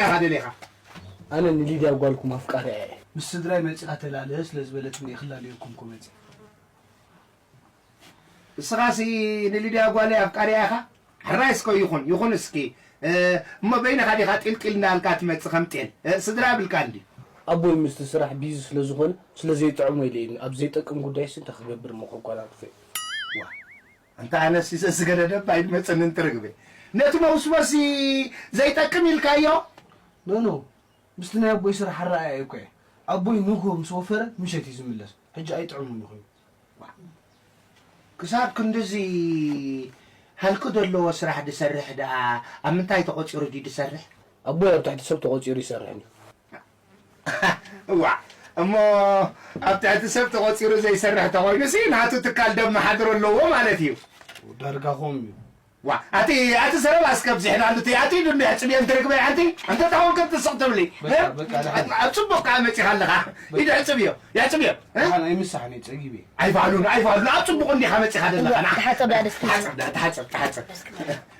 ኢኻ ደሊኻ? ኣነ ንሊድያ ጓልኩም ኣፍቃሪ እየ። ምስ ስድራይ መጺኻ ተላለ ስለ ዝበለትኒ እየ ክላለየኩም እኮ መጺእ። እስኻሲ ንሊድያ ጓለይ ኣፍቃሪያ ኢኻ? ሕራይ እስከ ይኹን፣ ይኹን እስኪ። እ፣ እሞ በይንኻ ዲኻ ጢልጢል እንዳልካ ትመጽእ ከም ጤል? እ፣ ስድራ ብልካ እንዲ? ኣቦይ ምስቲ ስራሕ ቢዚ ስለ ዝኾነ፣ ስለ ዘይጥዕሞ ኢለ እዩ። ኣብ ዘይጠቅም ጉዳይሲ እንታይ ክገብር እሞ ከጓናጽፍ እየ? ዋ፣ ኣንታ ኣነሲ ዘስገደደ እባ ኣይድመጽንን ትርግበ። ነቲ መውስቦሲ ዘይጠቅም ኢልካዮ? ኖ፣ ኖ። ምስቲ ናይ ኣቦይ ስራሕ ኣረኣእያ እኮ እየ። ኣቦይ ንግሆ ምስ ወፈረ ምሸት እዩ ዝምለስ። ሕጂ ኣይጥዕሙን እዩ ኮይኑ። ክሳብ ክንድዚ ሃልኪ ዘለዎ ስራሕ ድሰርሕ ደኣ ኣብ ምንታይ ተቖጺሩ ድዩ ድሰርሕ? ኣቦይ ኣብ ትሕቲ ሰብ ተቖጺሩ ይሰርሕ እዩ። እዋእ፣ እሞ ኣብ ትሕቲ ሰብ ተቖጺሩ ዘይሰርሕ ተኾይኑሲ ናቱ ትካል ደብ መሓድሮ ኣለዎ ማለት እዩ። ዳርጋ ከምኡ እዩ። ዋ፣ ኣቲ፣ ኣቲ ዘረባ እስከ ኣብዚሕናሉ፣ እቲ ኣቲ ኢዱ እንዲሕ ጽብዮ እንትርግበ፣ ኣንቲ፣ ኣንተ ታውን ከም ትስቕ ትብሊ። በቃ፣ እ? በቃ፣ ደሓን። ኣብ ጽቡቕ ከኣ መጺኻ ኣለኻ። በቃ። ኢዱ ሕጽብዮ፣ ያጽብዮ፣ እ? ደሓን፣ ኣይምሳሕን እየ፣ ጸጊበ እየ። ኣይፋሉን፣ ኣይፋሉን፣ ኣብ ጽቡቕ እንዲኻ መጺኻ ዘለኻ፣ እዋ፣ ንዓ። ተሓጸብ፣ ደኣ ደስ ትብል። ተሓጸብ፣ ደኣ፣ ተሓጸብ፣ ተሓጸብ።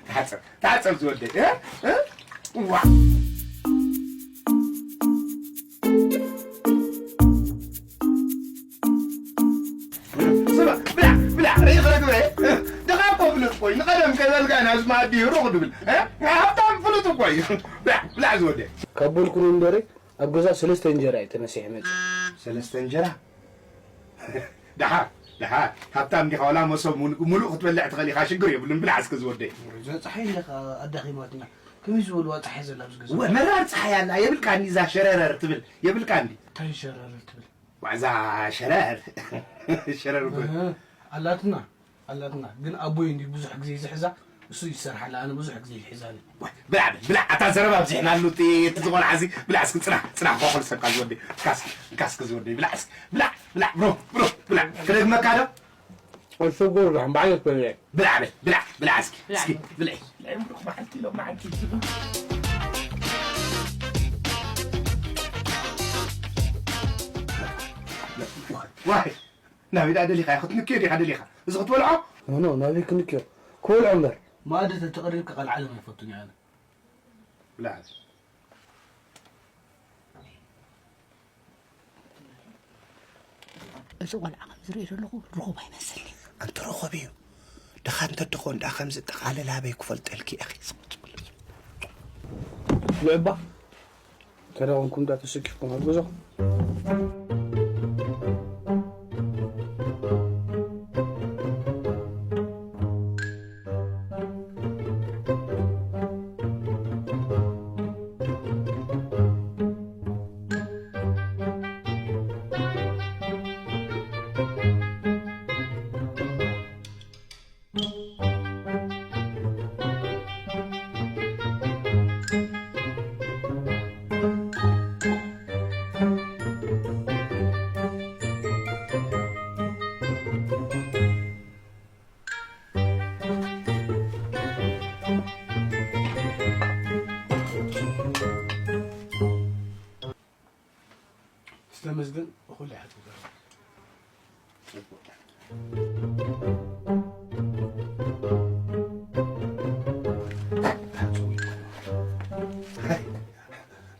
ተሓጸብ፣ ተሓጸብ ዝወደይ፣ እ? እ? ዋ። ስማ፣ ብላዕ፣ ብላዕ፣ ርኢኽ ርግበ፣ ድኻ እኮ ፍሉጥ እኮ እዩ። ንቐደም ከይበልካ ናብዚ መኣዲ ሩቕ ድብል፣ እ? ሃብታም ፍሉጥ እኮ እዩ። ብላዕ፣ ብላዕ ዝወደ። ካብ በልኩ እምበረ፣ ኣብ ገዛ ሰለስተ እንጀራ እዩ ተነሲሐ መፂኡ። ሰለስተ እንጀራ? ደሓር፣ ደሓር። ሃብታም ዲኻ? ዋላ መሶብ ሙሉ-፣ ሙሉእ ክትበልዕ ትኽእል ኢኻ፣ ሽግር የብሉን። ብላዕ እስከ ዝወደይ። እዛ ፀሓይ እንዲኻ ኣዳኺማትና። ከመይ ዝበልዋ ፀሓይ ዘላ ኣብዚ ገዛ? ወ-፣ መራር ፀሓይ ኣላ። የብልካ እንዲ እዛ ሸረረር ትብል። የብልካ እንዲ። እንታይ ሸረረር ትብል? ዋዛ ሸረር። ሸረር እኮ። እህ፣ ኣላትና፣ ኣላትና። ግን ኣቦይ እንዲ ብዙሕ ግዜ ዝሕዛ፣ እሱ ይሰርሓላ፣ ኣነ ብዙሕ ግዜ ይሕዛኒ። ዋይ፣ ብላዕ፣ ብላዕ፣ ኣታ ዘረባ ኣብዚሕናሉ፣ እቲ፣ እቲ ዝኾነ ዓዚ፣ ብላዕ እስኪ፣ ጽናሕ፣ ጽናሕ፣ እኳ ኩሉ ሰብካ ዝወደይ፣ እንካስ፣ እንካስ እስኪ ዝወደይ፣ ብላዕ እስኪ፣ ብላዕ፣ ብላዕ፣ ብሮ፣ ብሮ፣ ብላዕ። ክደግመካ ዶ? ኣሸጎር ብላዕ፣ ብዓይነት በለ። ብላዕ በል፣ ብላዕ፣ ብላዕ እስኪ፣ ብላዕ እስኪ፣ በል። ብልዒ። ብልዒ፣ ምሩቕ መዓልቲ፣ ምሩቕ መዓልቲ። ዋይ፣ ናበይ ደኣ ደሊኻዮ? ክትንክዮ ዲኻ ደሊኻ? እዚ ክትበልዖ? ኖ፣ ኖ፣ ናበይ ክንክዮ? ክበልዖ እምበር። መኣዲ ተተቐሪብካ ቃል ዓለም ኣይፈቱን እየ ኣነ። ብላዕ። እዚ ቆልዓ ከም ዝርኢ ዘለኹ ርኹብ ኣይመስልን'ዩ። ኣንቲ ርኹብ እዩ። ድኻ እንተ ደኾን ደኣ ከምዚ ጠቓልል ኣበይ ክፈልጠልኪ ኢኺ? ልዕባ፣ ተደኾንኩም ደኣ ተሰኪፍኩም ኣብ ገዛኹም። ዝተመስገን እኹል ይሓጽብ ዘሎ።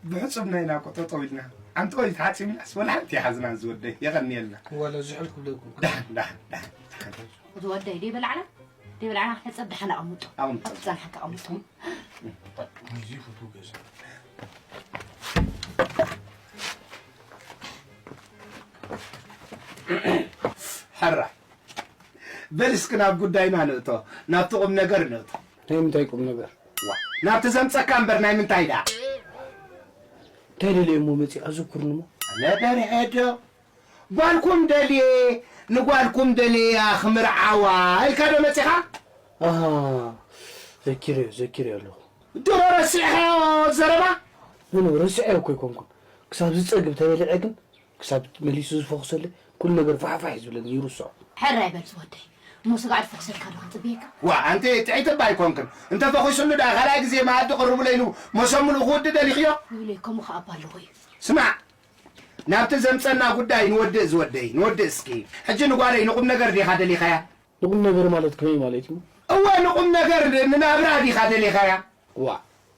ብሕጹብ ናይና እኮ ጠጠው ኢልና። ኣንቲ ቆይ ተሓጺብናስ ወላ ሓንቲ ይሓዝና ዝወደይ። የቐንየልና። ዋላ ዝሑል ክብለኩም። ደሓን፣ ደሓን፣ ደሓን፣ ደሓን። ዝወደይ ደይ በላዕና? ደይ በላዕና ክትሕጸብ ደሓን ኣቐምጦ። ኣቐምጦ። ኣብቲ ጸንሓካ ኣቐምጦ። እዚ ፍቱ ገዛ። ሕራይ። በል እስኪ ናብ ጉዳይና ንእቶ፣ ናብቲ ቁም ነገር ንእቶ። ናይ ምንታይ ቁም ነገር? ዋ፣ ናብቲ ዘምጸካ እምበር ናይ ምንታይ ደኣ? እንታይ ደልየ እሞ መጺእ ኣዘኩርኒ እሞ? ኣነ በርሀ ዶ? ጓልኩም ደልየ፣ ንጓልኩም ደልየያ ክምርዓዋ ኢልካ ዶ መጺኻ? ኣሃ፣ ዘኪረዮ፣ ዘኪረዮ ኣለኹ። ድሮ ረሲዕኻዮ ዘረባ? ኖ፣ ኖ፣ ረሲዐዮ እኮ ኣይኮንኩን። ክሳብ ዝጸግብ ተበሊዐ ግን፣ ክሳብ መሊሱ ዝፈኹሰለይ፣ ኩሉ ነገር ፋሕፋሕ እዩ ዝብለኒ፣ ይርስዖ። ሕራይ በል ዝወደይ። እሞ ስጋዕ ድፈኹሰልካ ዶ ክንጽበየካ? ዋ፣ ኣንቲ ጥዕይቲ እባ ኣይኮንክን። እንተ ፈኺሱሉ ደኣ ካልኣይ ግዜ መኣዲ ቅርቡለይ ኢሉ መሶብ ምሉእ ክውድእ ደሊኽዮ? ይብለይ፣ ከምኡ ኸኣ እባ ኣለዎ እዩ። ስማዕ፣ ናብቲ ዘምጸና ጉዳይ ንወድእ ዝወደይ፣ ንወድእ እስኪ። ሕጂ ንጓለይ ንቁም ነገር ዲኻ ደሊኻያ? ንቁም ነገር ማለት ከመይ ማለት እዩ? እወ፣ ንቁም ነገር ንናብራ ዲኻ ደሊኻያ? ዋ፣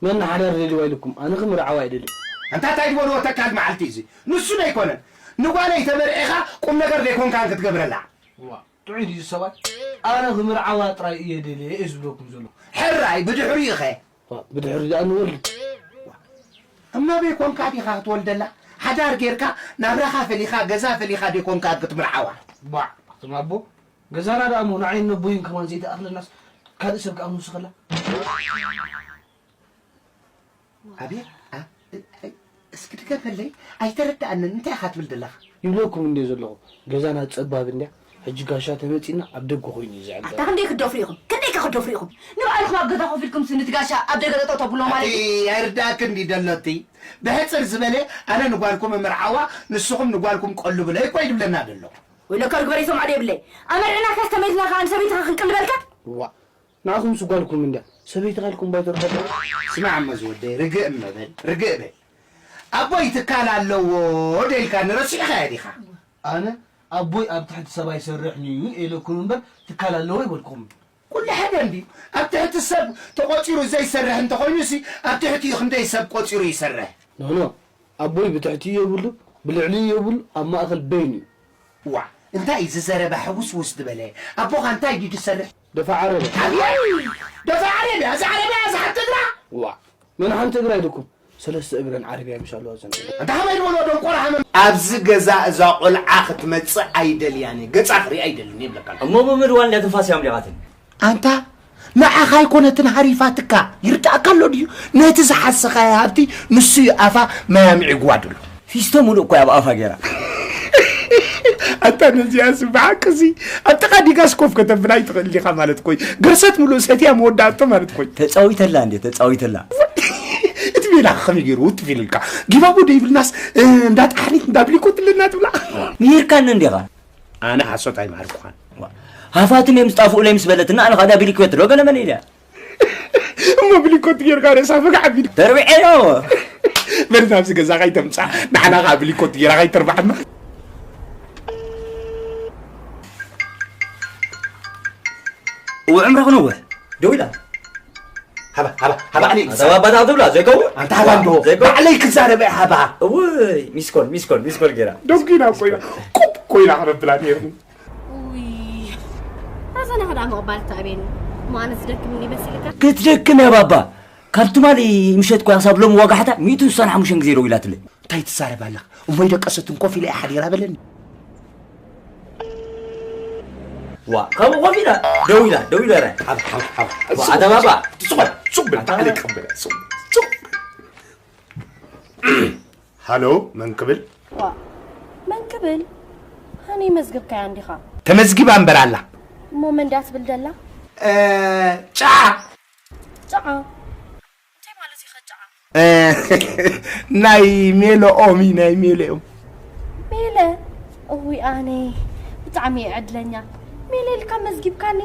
መን ሓዳር ደልዩ ኢልኩም? ኣነ ክምርዓው ኣይደልን። ኣንታ እንታይ ዝበልዎ ተካል መዓልቲ እዚ? ንሱ ዘይኮነን። ንጓለይ ተመርዒኻ ቁም ነገር ዘይኮንካን ክትገብረላ። ዋ፣ ጥዑይ ድዩ ሰብኣይ? ኣነ ክምርዓዋ ጥራይ እየ ደልየ እየ ዝብለኩም ዘለኹ። ሕራይ፣ ብድሕሪኡ ኸ? ዋ፣ ብድሕሪ ደኣ ንወልድ። እመበይ ኮንካ ዲኻ ክትወልደላ? ሓዳር ጌርካ፣ ናብራኻ ፈሊኻ፣ ገዛ ፈሊኻ ደይኮንካ ክትምርዓዋ? ባዕ፣ ኣቶም ኣቦ፣ ገዛና ደኣ እሞ ንዓይን ነቦይን ከማን ዘይተኣኽለናስ፣ ካልእ ሰብ ከኣ ንውስኸላ? ኣቤት፣ ኣ-፣ እ-፣ እ-፣ እስኪ ድገመለይ፣ ኣይተረድኣንን፣ እንታይ ኢኻ ትብል ዘለኻ? ይብለኩም እንድየ ዘለኹ፣ ገዛና ጸባብ እንድያ፣ ሕጂ ጋሻ ተመጺና ኣብ ደገ ኮይኑ እዩ ዝዕንቀፍ። ኣታ ክንደይ ክትደፍሩ ኢኹም? ክንደይ ከ ክትደፍሩ ኢኹም? ንባዕልኹም ኣብ ገዛ ኮፍ ኢልኩም ስኒ እቲ ጋሻ ኣብ ደገ ጠጠው ተብሎ ማለት እዩ። ኣቲ፣ ኣይርድኣክን እንዲ ደሎ እቲ? ብሕጽር ዝበለ፣ ኣነ ንጓልኩም እምርዓዋ፣ ንስኹም ንጓልኩም ቀልቡለይ እኮ እዩ ዝብለና ዘሎ። ወይለካ ርግበረይ ሰምዖ ደይብለይ። ኣመርዕና ከስተመይትና ከኣ ንሰበይትኻ ክንቅልበልካ? ዋ፣ ንዓኹምስ ጓልኩም እንድያ፣ ሰበይቲ ቃልኩም ባይተርፈ። ስማዕ እሞ ዝወደይ፣ ርግእ እሞ በል፣ ርግእ በል። ኣቦይ ትካል ኣለዎ ደልካኒ ረሲዕኻዮ ዲኻ? ኣነ ኣቦይ ኣብ ትሕቲ ሰብ ኣይሰርሕን እዩ ኢለኩም እምበር ትካል ኣለዎ ኣይበልኩኹምን። ኩሉ ሓደ እንድዩ። ኣብ ትሕቲ ሰብ ተቖጺሩ ዘይሰርሕ እንተኾይኑሲ ኣብ ትሕቲኡ ክንደይ ሰብ ቆጺሩ ይሰርሕ? ኖ፣ ኖ። ኣቦይ ብትሕቲኡ የብሉ፣ ብልዕሊኡ የብሉ፣ ኣብ ማእከል በይኑ እዩ። ዋእ፣ እንታይ እዚ ዘረባ ሕውስውስ ዝበለ? ኣቦኻ እንታይ ድዩ ዝሰርሕ? ደፋ ዓረብያ። ኣበይ? ደፋ ዓረብያ? እዛ ዓረብያ እዛ ሓንቲ እግራ? ዋእ፣ መን ሓንቲ እግራ ኢልኩም? ሰለስተ እግረን ዓረብያ ምሽ ኣለዋ ዘን። ኣንታ ከመይ ዝበሎ ደንቆሮ ሃመም? ኣብዚ ገዛ እዛ ቆልዓ ክትመጽእ ኣይደልያን እየ። ገጻ ክርኢ ኣይደልን እየ ይብለካ ኣለኹ። እሞ ብምድዋል እንድያ ትንፋስ እያ ኣምሊቓትኒ። ኣንታ ንዓኻ ኣይኮነትን ሃሪፋትካ። ይርድኣካ ኣሎ ድዩ? ነቲ ዝሓሰኻዮ ሃብቲ ንሱ እዩ ኣፋ ማይ ኣምዒግዋ ድሎ። ፊስቶ ሙሉእ እኮ እያ ኣብ ኣፋ ገይራ። ኣታ ነዚኣስ ብሓቅሲ ኣብ ጥቓ ዲጋስ ኮፍ ከተብል ኣይትኽእል ዲኻ ማለት ኮይ። ገርሰት ሙሉእ ሰትያ መወዳእቶ ማለት ኮይ። ተጻዊተላ እንዴ፣ ተጻዊተላ። እቲ ሜላኻ ከመይ ገይሩ ውትፍ ኢልልካ? ጊባቦ ደይብልናስ፣ እ፣ እንዳ ጣሕኒት እንዳ ብሊኮት ኣለና ትብላ? ምሂርካኒ እንዲኻ። ኣነ ሓሶት ኣይመሃርኩኻን። ሃፋትም እዮም ዝጣፍኡለይ ምስ በለትና፣ ኣነ ኸኣ ብሊኮት ዶ ገለ መለ ኢለ። እሞ ብሊኮት ጌርካ ርእሳ ፈጋዕ ኣቢሉ። ተርቢዐዮ። በል ናብዚ ገዛ ከይተምጻ፣ ንዓና ከኣ ብሊኮት ጌራ ከይተርባዓና። እወ፣ ዕምራ ክነውሕ። ደው ኢላ። ሃባ፣ ሃባ፣ ሃባ፣ ኣነ ኣታ ባባ ትብላ፣ ዘይከውን? ኣንታ ሃባ እንዶ። ዘይከውን? ባዕለይ ክዛረበ ሃባ። እውይ፣ ሚስኮል፣ ሚስኮል፣ ሚስኮል ጌራ። ደንጉይና እኮ ኢና። ቁብ ኮይና ክነብላ ነይርኒ። ውይ፣ ረዘነ ከ ደኣ ምቕባል ተኣብየኒ። እሞ ኣነ ዝደክምኒ መሲልካ? ክትደክም እያ ባባ። ካብ ትማሊ ምሸት እኮ እያ ክሳብ ሎሚ ዋጋሕታ ሚእትን ስሳን ሓሙሽተን ግዜ ደዊላትለይ። እንታይ ትዛረብ ኣለኻ? እሞ ይደቀሰትን ኮፍ ኢላ እያ ሓዲራ በለኒ። ዋ፣ ካብኡ ኮፍ ኢላ፣ ደው ኢላ፣ ደው ኢላ ራይ። ሓባ፣ ሓባ፣ ሓባ። ዋ፣ ኣታ ባባ። ስቕ በል፣ ስቕ በል፣ ኣታ ባዕለይ ባባ። ክቕበላ፣ ስቕ በል፣ ስቕ በል። ሃሎ፣ መን ክብል? ዋ፣ መን ክብል? ሃኒ መዝግብካያ እንዲኻ? ተመዝጊባ እምበር ኣላ። እሞ መን ድያ ትብል ደላ? እ፣ ጫዓ። ጫዓ? እንታይ ማለት እዩ ኸ ጫዓ? እ፣ ናይ ሜለ ኦም እዩ፣ ናይ ሜለ ኦም። ሜለ? እውይ ኣነ ብጣዕሚ እየ ዕድለኛ። ሜለ ኢልካ መዝጊብካኒ።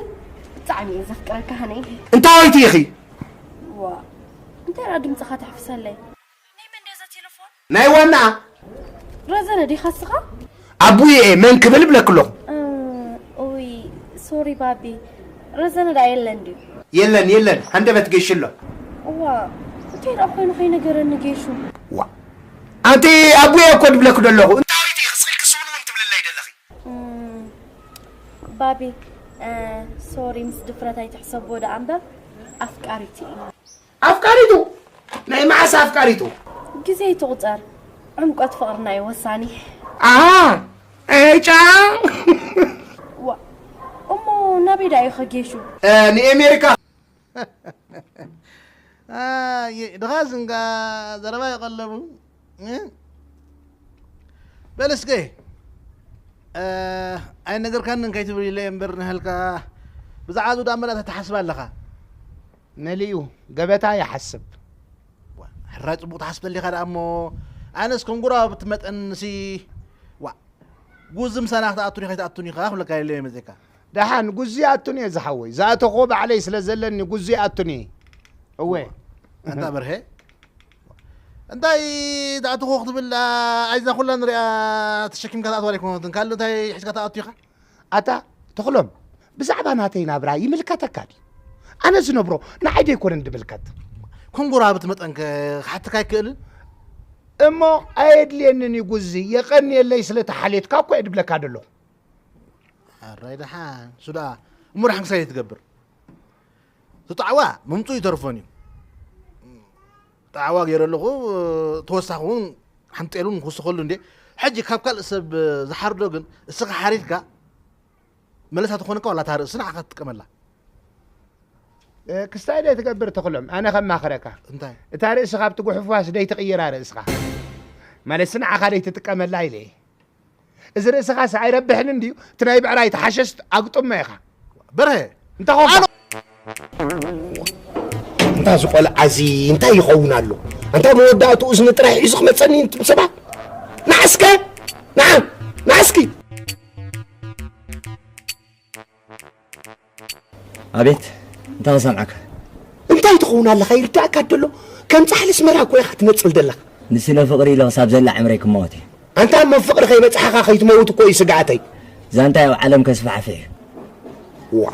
ብጣዕሚ እየ ዘፍቅረካ ሃኒ። እንታይ ኢኺ? ዋ፣ እንታይ ደኣ ድምፅኻ ተሕፍሰለይ? ናይ መን ድያ እዛ ቴሌፎን? ናይ ዋና። ረዘነ ዲኻ እስኻ? ኣቡየ እየ፣ መን ክብል እብለኪ ኣለኹ። እ፣ ኡይ፣ ሶሪ ባቢ። ረዘነ ደኣ የለን ድዩ? የለን፣ የለን። ሃንደበት ጌሹ ኣሎ። እዋ፣ እንታይ ደኣ ኮይኑ ከይነገረኒ ጌሹ? ዋ። ኣንቲ ኣቡየ እኮ ድብለኪ ደለኹ። እንታይ ኢልኪ ስቕ ኢልኪ ስውን እውን ትብልለይ ደለኺ? እም፣ ባቢ፣ እ፣ ሶሪ ምስ ድፍረት ኣይትሕሰቦ ደኣ እምበር ኣፍቃሪት እየ። ኣፍቃሪቱ? ናይ መዓስ ኣፍቃሪቱ? ግዜ ይትቑጸር። ዕምቆት ፍቕርና እዩ ወሳኒ። ኣሃ፣ ኤጫ። ዋ፣ እሞ ናበይ ደኣ እዩ ኸጌሹ? እ፣ ንኤሜሪካ። ኣየ፣ ድኻስ እንካ ዘረባ ይቐለቡ። እ? በል እስከ፣ እ፣ ኣይነገርካንን ከይትብል ኢለ እምበር ንሃልካ ብዛዕባ ዝውዳእ መረዳእታ ትሓስብ ኣለኻ። መሊኡ ገበታ ይሓስብ። ዋ፣ ሕራይ ጽቡቕ ትሓስብ ተሊኻ ደኣ እሞ፣ ኣነስ ከም ጉራብቲ መጠንሲ፣ ዋ፣ ጉዚ ምሳና ክትኣቱን ከይትኣቱን ኢኻ ክብለካ የለ መዘካ። ደሓን ጉዚ ኣቱን እየ ዝሓወይ። ዝኣተኽዎ ባዕለይ ስለ ዘለኒ ጉዚ ኣቱን እየ። እወ። ኣንታ በርሀ፣ እንታይ ትኣትኹ ክትብል፣ ኣይዛ ኩላ ንሪኣ ተሸኪምካ ትኣትዋ ኣይኮነትን። ካልእ እንታይ ሒዝካ ትኣቱ ኢኻ? ኣታ ተኽሎም፣ ብዛዕባ ናተይ ናብራ ይምልከተካ ድዩ? ኣነ ዝነብሮ ንዓይ ዶ ኣይኮነን ድምልከት? ከም ጎረባብቲ መጠን ከ-፣ ክሓተካ ኣይክእልን? እሞ ኣየድልየንን እዩ ጉዚ፣ የቐንየለይ ስለ ተሓልየትካ እኮ እየ ድብለካ ደለኹ። ኣራይ ደሓን፣ እሱ ደኣ እሞ ደሓን ክሳይ ትገብር? እቲ ጣዕዋ ምምፅኡ ይተርፎን እዩ። ጣዕዋ ገይረ ኣለኹ፣ ተወሳኺ እውን ሓንጤሉን ክውስኸሉ እንዴ። ሕጂ ካብ ካልእ ሰብ ዝሓርዶ ግን እስኻ ሓሪድካ መለሳ ትኾነካ ዋላ እታ ርእሲ ንዓኻ ትጥቀመላ? እ፣ ክስታይ ዶ ትገብር ተኽሎም? ኣነ ከማኽረካ። እንታይ? እታ ርእሲ ካብ ትጉሕፍዋስ ደይትቕይራ ርእስኻ። ማለትሲ ንዓኻ ደይትጥቀመላ ኢለ እየ። እዚ ርእስኻስ ኣይረብሕን እንድዩ? እቲ ናይ ብዕራይ ተሓሸስ ኣግጥሞ ኢኻ። በርሀ! እንታይ ኾንካ? ኣነ እንታ እዚ ቆልዓ እዚ እንታይ ይኸውን ኣሎ? ኣንታ መወዳእትኡ እዝኒ ጥራይ ሒዙ ክመጸኒ እንትም ሰባ? ንዓ እስከ! ንዓ! ንዓ እስኪ! ኣቤት፣ እንታይ ክሰምዓካ? እንታይ ትኸውን ኣለኻ? ይርዳእካ ደሎ? ከም ጻሕሊ ኣስመራ እኮ ኢኻ ትነጽል ዘለኻ። ንስነ ፍቕሪ ኢለ ክሳብ ዘላ ዕምረይ ክመወት እየ። ኣንታ እሞ ፍቕሪ ከይበጽሓኻ ከይትመውት እኮ እዩ ስግኣተይ። ዛንታይ ኣብ ዓለም ከስፋሕፍሕ እዩ። ዋ።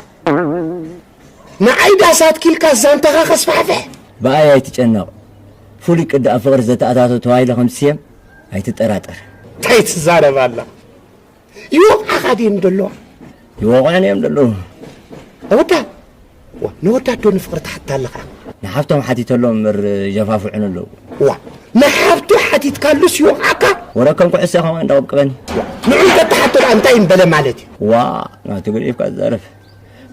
ንዓይ ዳስ ኣትኪልካ ዛንታኻ ከስፋሕፍሕ? ብኣይ ኣይትጨነቕ። ፍሉይ ቅዲ ኣብ ፍቕሪ ዘተኣታቶ ተባሂለ ከም ዝስየም ኣይትጠራጠር። እንታይ ትዛረብ ኣላ? ይወቕዓኻ ድየን ደለዋ? ይወቕዑን እዮም ደለዉ። ነወዳ? ዋ፣ ነወዳ ዶ ንፍቕሪ ትሓታ ኣለኻ? ንሓፍቶም ሓቲተሎም እምበር ጀፋፍዑን ኣለዉ። ዋ፣ ንሓፍቱ ሓቲትካሉስ ይወቕዓካ? ወረ ከም ኩዕሶ ኢኻ እንዳቐብቅበኒ። ዋ፣ ንዑ እንተተሓቶ ደኣ እንታይ እምበለ ማለት እዩ? ዋ፣ ናቱ ገዲፍካ ትዛረብ።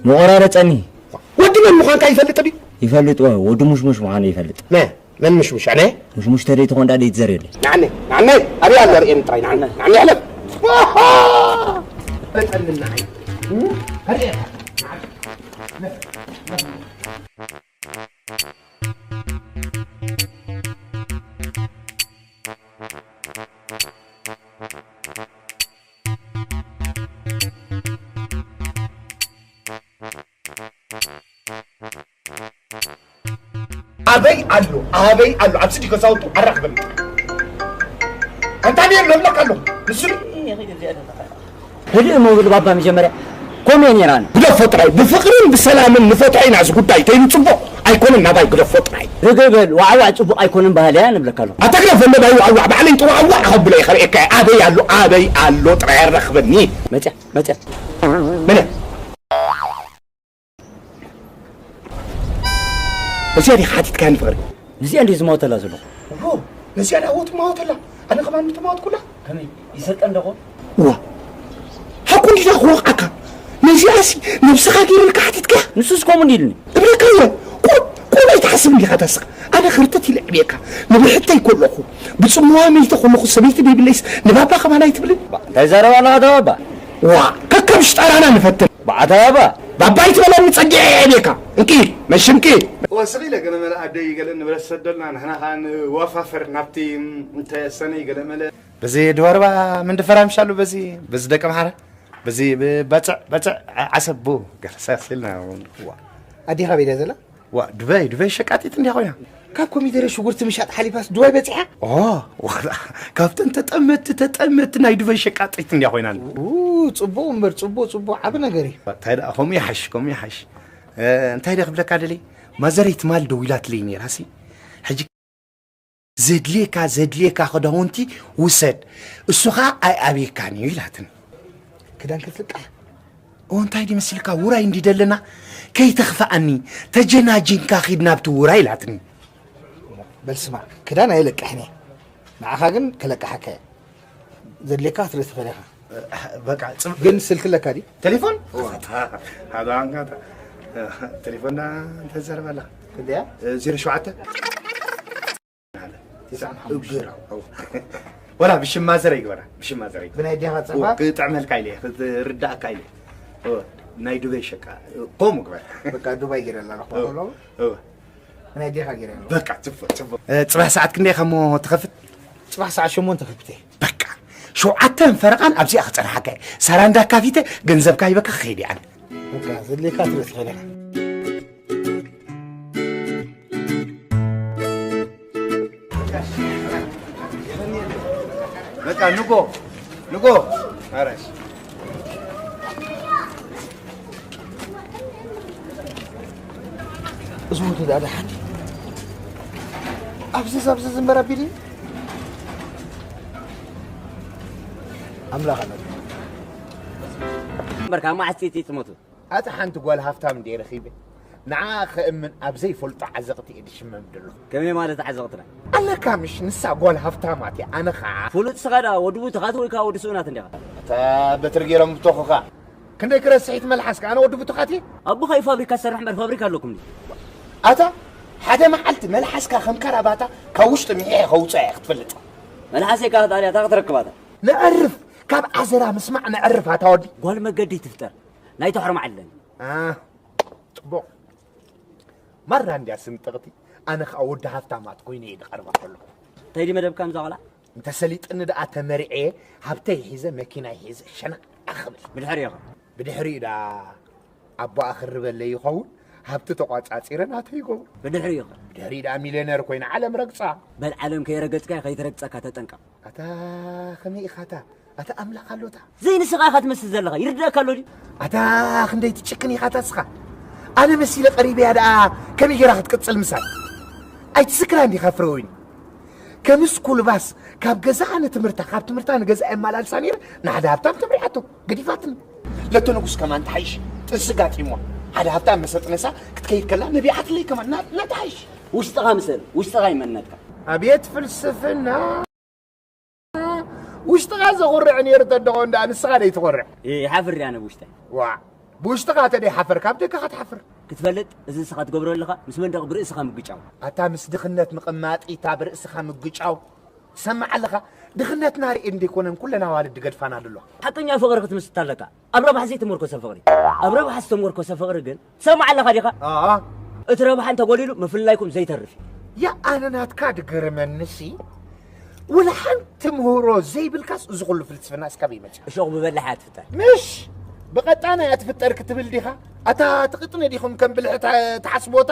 መቆራረጸኒ። ዋ፣ ወዲ መን ምዃንካ ይፈልጥ ድዩ? ይፈልጥ፣ ወ-፣ ወዲ ሙሽሙሽ ምዃኑ ይፈልጥ። መ-፣ መን ምሽሙሽ? ኣነ? ሙሽሙሽ ተደይ ትኾን ዳ ደይ ትዘርየለይ። ንዓነ፣ ንዓነ፣ ኣበይ ኣሎ ርእየኒ ጥራይ፣ ንዓነ፣ ንዓነ፣ ሕለፍ። ፈጠንና፣ ኣይ። ኣበይ ኣሎ? ኣበይ ኣሎ? ኣብዚ ድዩ ገዛውቱ? ኣራኽበኒ። ኣንታ ድየ መብለክ ኣለኹ? ንሱ ድዩ? ህድእ መብል ባባ መጀመርያ ኮሜ ነይራን። ግደፎ ጥራይ። ብፍቕርን ብሰላምን ንፈትሖ ኢና እዚ ጉዳይ። ተይሉ ጽቡቕ ኣይኮነን ናባይ ግደፎ ጥራይ። ርግእ በል፣ ዋዕዋዕ ጽቡቕ ኣይኮነን ባህሊ እያ ንብለካ ኣለኹ። ኣታ ግደፎ እሞ ባይ ዋዕዋዕ ባዕለይ ጥዋዕዋዕ ከብሎ እየ ከርእየካ እየ። ኣበይ ኣሎ? ኣበይ ኣሎ? ጥራይ ኣራኽበኒ። መጽያ፣ መጽያ። መነ? ነዚኣ ዲኻ ሓቲትካያ ንፍቕሪ? ነዚኣ እንድየ ዝማወተላ ዘለኹ። እዎ፣ ነዚኣ ዲኻ ትማወተላ? ኣነ ከማን ምትማወትኩላ? ከመይ? ይሰልጠን ዶ ኾን? እዋ። ሃኩ እንዲዳ ክወቕዓካ። ነዚኣሲ ነብስኻ ገይሩልካ ሓቲትካያ? ንሱስ ከምኡ እንዲሉኒ። እብለካ እየ። ቁ-፣ ቁም ኣይትሓስብ እንዲኻ ታስኻ። ኣነ ክርተት ኢለ ዕብየካ። ንብሕተይ ከለኹ፣ ብጽምዋ መይተ ከለኹ ሰበይቲ ደይብለይስ ንባባ ከማን ኣይትብልን? ባ-፣ እንታይ ዘረባ ኣለኻ ኣታ ባባ? ዋ፣ ከከም ሽጣራና ንፈትን። ባ-፣ ኣታ ባባ። ባባ ኣይትበለኒ ጸጊዐ እየ ዕብየካ። እንኪ፣ መሽምኪ። ወስኺ ኢለ ገለ መለ ኣደይ ገለ ንብረት ሰደልና፣ ንሕና ኸኣ ንወፋፈር ናብቲ፣ እም፣ እንተሰነይ ገለ መለ። በዚ ድዋርባ ምን ድፈራምሻሉ በዚ፣ በዚ ደቂ ኣምሓራ፣ በዚ ብ-፣ በጽዕ፣ በጽዕ ዓ-፣ ዓሰብ ቡ፣ ገለ ሳስልና። ዋ፣ ኣዴኻ ቤዳ ዘላ? ዋ፣ ዱበይ፣ ዱበይ ሸቃጢት እንድያ ኮይና። ካብ ኮሚደረ ሽጉርቲ ምሻጥ ሓሊፋስ ዱባይ በጺሓ? ኦ፣ ዋላ፣ ካብተን ተጠመቲ፣ ተጠመቲ ናይ ዱበይ ሸቃጢት እንድያ ኮይና። ኡ፣ ጽቡቕ እምበር፣ ጽቡቕ፣ ጽቡቕ፣ ዓቢ ነገር እዩ። እንታይ ደኣ፣ ከምኡ ይሓሽ፣ ከምኡ ይሓሽ። እ፣ እንታይ ደኣ ክብለካ ደልየ? ማዘረይ ትማል ደዊላትለይ ነይራሲ። ሕጂ ዘድልየካ፣ ዘድልየካ ክዳውንቲ ውሰድ፣ እሱ ኸኣ ኣይኣብየካን እዩ ኢላትኒ። ክዳን ክትልቃሕ? ኦ፣ እንታይ ድዩ መሲልካ? ውራይ እንዲ ደለና፣ ከይተኽፍኣኒ፣ ተጀናጂንካ ኺድ ናብቲ ውራይ ኢላትኒ። በል ስማዕ፣ ክዳን ኣየለቅሕን እየ። ንዓኻ ግን ከለቅሓካ እየ። ዘድልየካ ክትርኢ ትኽእል ኢኻ። በቃ፣ ጽብ-፣ ግን ስልኪ ኣለካ ድዩ? ቴሌፎን? እዋ። ሓደ ኣንጋታ። ቴሌፎንና እንተዘርበላ። ክንደያ? ዜሮ ሸውዓተ? ትስዓን ሓሙሽተ። እግር። ወላ ብሽም ማዘር ይግበራ፣ ብሽም ማዘር ይግበራ። ብናይ ዴኻ ጸባ? እዎ፣ ክጥዕመልካ ኢለ፣ ክትርዳእካ ኢለ። እዎ፣ ናይ ዱበይ ሸቃ፣ ከምኡ ግበር። በቃ ዱባይ ገይረ ኣላ፣ ረኽቦ እዎ፣ ከለኹ። እዎ። ብናይ ዴኻ ገይረ ኣለኹ። በቃ፣ ጽቡቕ፣ ጽቡቕ። እ፣ ጽባሕ ሰዓት ክንደይ ኢኻ እሞ ትኸፍት? ጽባሕ ሰዓት ሸሞንተ ከፊተ። በቃ፣ ሸውዓተን ፈረቓን ኣብዚኣ ክጸንሓካ እየ። ሳራ እንዳካፊተ ገንዘብካ ሂበካ ክኸይድ እየ ኣነ። በቃ፣ ዘድልየካ ትርኢ ትኽእል ኢኻ። በቃ ንጎ፣ ንጎ። ኣራሽ። እዚ ወዲ ደኣ ደሓን ድዩ? ኣብዘዝ ኣብዘዝ እምበር ኣቢሊ ኣምላኽ ኣነ እምበር ካብ መዓስ እቲ ትሞቱ? ኣቲ ሓንቲ ጓል ሃፍታም እንደ ረኺበ ንዓ ከእምን ኣብ ዘይፈልጦ ዓዘቕቲ እየ ድሽመም ድሎ። ከመይ ማለት ዓዘቕትና? ኣለካ ምሽ ንሳ ጓል ሃፍታማት እያ ኣነ ኸዓ። ፍሉጥ ስኻ ደኣ ወዲ ቡቱኻት ወይ ከዓ ወዲ ስኡናት እንዲኻ? እታ በትሪ ገይሮም ብተኹኻ ክንደይ ክረስሒት መልሓስካ ኣነ ወዲ ቡቱኻት እየ። ኣቦኻ እዩ ፋብሪካ ዝሰርሕ እምበር ፋብሪካ ኣለኩም ድዩ? ኣታ ሓደ መዓልቲ መልሓስካ ከም ካራባታ ካብ ውሽጢ ምሒሐ ከውፅኣ እየ ክትፈልጥ። መልሓሰይ ካብ ጣልያ እታ ክትረክባታ። ነዕርፍ ካብ ዓዘራ ምስማዕ ነዕርፍ ኣታ ወዲ። ጓል መገዲ ትፍጠር ናይ ተሕርም ዓለን። ኣህ፣ ጽቡቕ። ማራ እንድያ ስንጥቕቲ። ኣነ ኸኣ ወዲ ሃፍታማት ኮይነ እየ ዝቐርባ ከለኹ። እንታይ ድዩ መደብካ ምዛ ቐልዓ? እንተ ሰሊጥኒ ደኣ ተመርዕየ ሃብተይ ሒዘ መኪናይ ሒዘ ሸናዕ ክብል። ብድሕሪኡ ኸ? ብድሕሪኡ ደኣ ኣቦኣ ክርበለይ ይኸውን፣ ሃብቲ ተቋጻጺረ ናተይ ይገብሮ። ብድሕሪኡ ኸ? ብድሕሪኡ ደኣ ሚልዮነር ኮይነ ዓለም ረግጻ። በል ዓለም ከይረገጽካያ ከይትረግጸካ ተጠንቀቕ። ኣታ ከመይ ኢኻ ኣታ? ኣታ ኣምላኽ ኣሎታ። ዘይንስኻ ኢኻ ትመስል ዘለኻ። ይርድኣካ ኣሎ ድዩ? ኣታ ክንደይ ትጭክን ኢኻ ኣታ እስኻ። ኣነ መሲለ ቀሪበያ ደኣ ከመይ ጌራ ክትቅጽል ምሳይ? ኣይትስክራን ዲኻ ፍረወይኒ? ከምስ ኩልባስ ካብ ገዛኣ ንትምህርታ፣ ካብ ትምህርታ ንገዛኣ የመላልሳ ነይረ። ንሓደ ሃብታም ተመሪዓቶ፣ ገዲፋትኒ። ለቶ ንጉስ ከማን ተሓይሽ ጥንሲ ጋጢሞ። ሓደ ሃብታም መሰጥነሳ ክትከይድ ከላ ነቢዓትለይ ከማን ና-፣ ና ተሓይሽ። ውሽጥኻ ምሰል፣ ውሽጥኻ ይመነትካ። ኣቤት ፍልስፍና! ውሽጥኻ ዘኹርዕ ነይሩ ተደኾ እንዳ ንስኻ ደይትኾርዕ። እ፣ ይሓፍር እየ ኣነ ብውሽጠይ። ዋ፣ ብውሽጥኻ ተደይሓፈርካ ኣብ ደገኻ ትሓፍር። ክትፈልጥ፣ እዚ ንስኻ ትገብሮ ኣለኻ፣ ምስ መንደቕ ብርእስኻ ምግጫው። ኣታ ምስ ድኽነት ምቕማጥ ኢታ ብርእስኻ ምግጫው። ትሰምዕ ኣለኻ? ድኽነትና ርእየን ደይኮነን ኩለን ኣዋልድ ድገድፋና ደለዋ። ሓቀኛ ፍቕሪ ክትምስት ኣለካ። ኣብ ረብሓ ዘይተመርኮሰ ፍቕሪ። ኣብ ረብሓ ዝተመርኮሰ ፍቕሪ ግን ትሰምዕ ኣለኻ ዲኻ? ኣኣ። እቲ ረብሓ እንተጎዲሉ ምፍልላይኩም ዘይተርፍ እዩ። ያ ኣነ ናትካ ድገርመንሲ፣ ወላ ሓንቲ ምህሮ ዘይብልካስ እዚ ኩሉ ፍልስፍና እስካበይ መጽእ? እሾኽ ብበላሕ እያ ትፍጠር። ምሽ ብቐጣን እያ ትፍጠር ክትብል ዲኻ? ኣታ ትቕጥነ ዲኹም ከም ብልሒ ተ-፣ ትሓስቦታ?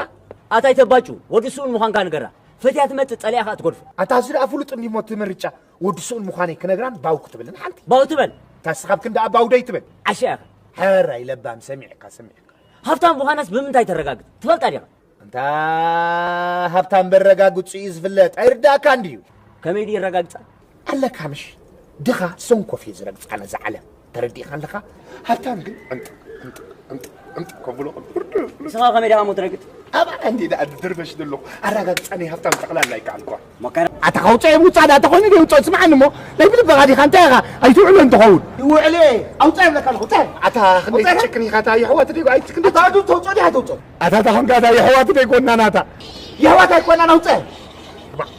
ኣታ ኣይተባጩ፣ ወዲ ስኡን ምዃንካ ንገራ። ፈትያ ትመጽእ፣ ጸሊኣ ከኣ ትገድፎ። ኣታ እዚ ደኣ ፍሉጥ እንዲሞ እቲ ምርጫ። ወዲ ስኡን ምዃነይ ክነግራን ባው ክትብልን ሓንቲ። ባው ትበል። እታ እስኻ ኣብ ክንዲ ኣባው ደይ ትበል። ዓሻ ኢኻ። ሕራይ ለባም ሰሚዕካ፣ ሰሚዕካ። ሃብታም ምዃናስ ብምንታይ ተረጋግጽ? ትፈልጣ ዲኻ? እንታ ሃብታም በረጋግጹ እዩ ዝፍለጥ። ኣይርዳእካን ድዩ? ከመይ ድዩ ይረጋግጻ? ኣለካ ምሽ? ድኻ ሰንኮፍ እዩ ዝረግጻ ነዛ ዓለም። ተረዲእካ ኣለኻ? ሃብታም ግን ዕምጥ፣ ዕምጥ፣ ዕምጥ፣ ዕምጥ ከብሎ። ንስኻ ከመይ ዲኻ እሞ ትረግጽ? ኣብኣ እንዲ ደኣ ድርበሽ ዘለኹ። ኣረጋግጻ ናይ ሃብታም ጠቕላላ ኣይከኣልኳ። መከራ። ኣታ ካውጻ የምውጻእ ደኣ ተኾይኑ ደይውጻእ ስምዓኒ እሞ፣ ናይ ብልብኻ ዲኻ እንታይ ኢኻ? ኣይትውዕሎን ትኸውን። ይውዕል እየ። ኣውጻ ይብለካ ኣለኹ። እንታይ? ኣታ ክንደይ ኣውጻ? ትጭክን ኢኻ? እታ የሕዋት ደይ ኣይትክን ኣታ ኣዱ ተውጾ ዲኻ ተውጾ? ኣታ እታ ኾንካ እታ የሕዋት ደይ ጎና ናታ። የሕዋት ኣይኮናን ኣውጻ። ባ-፣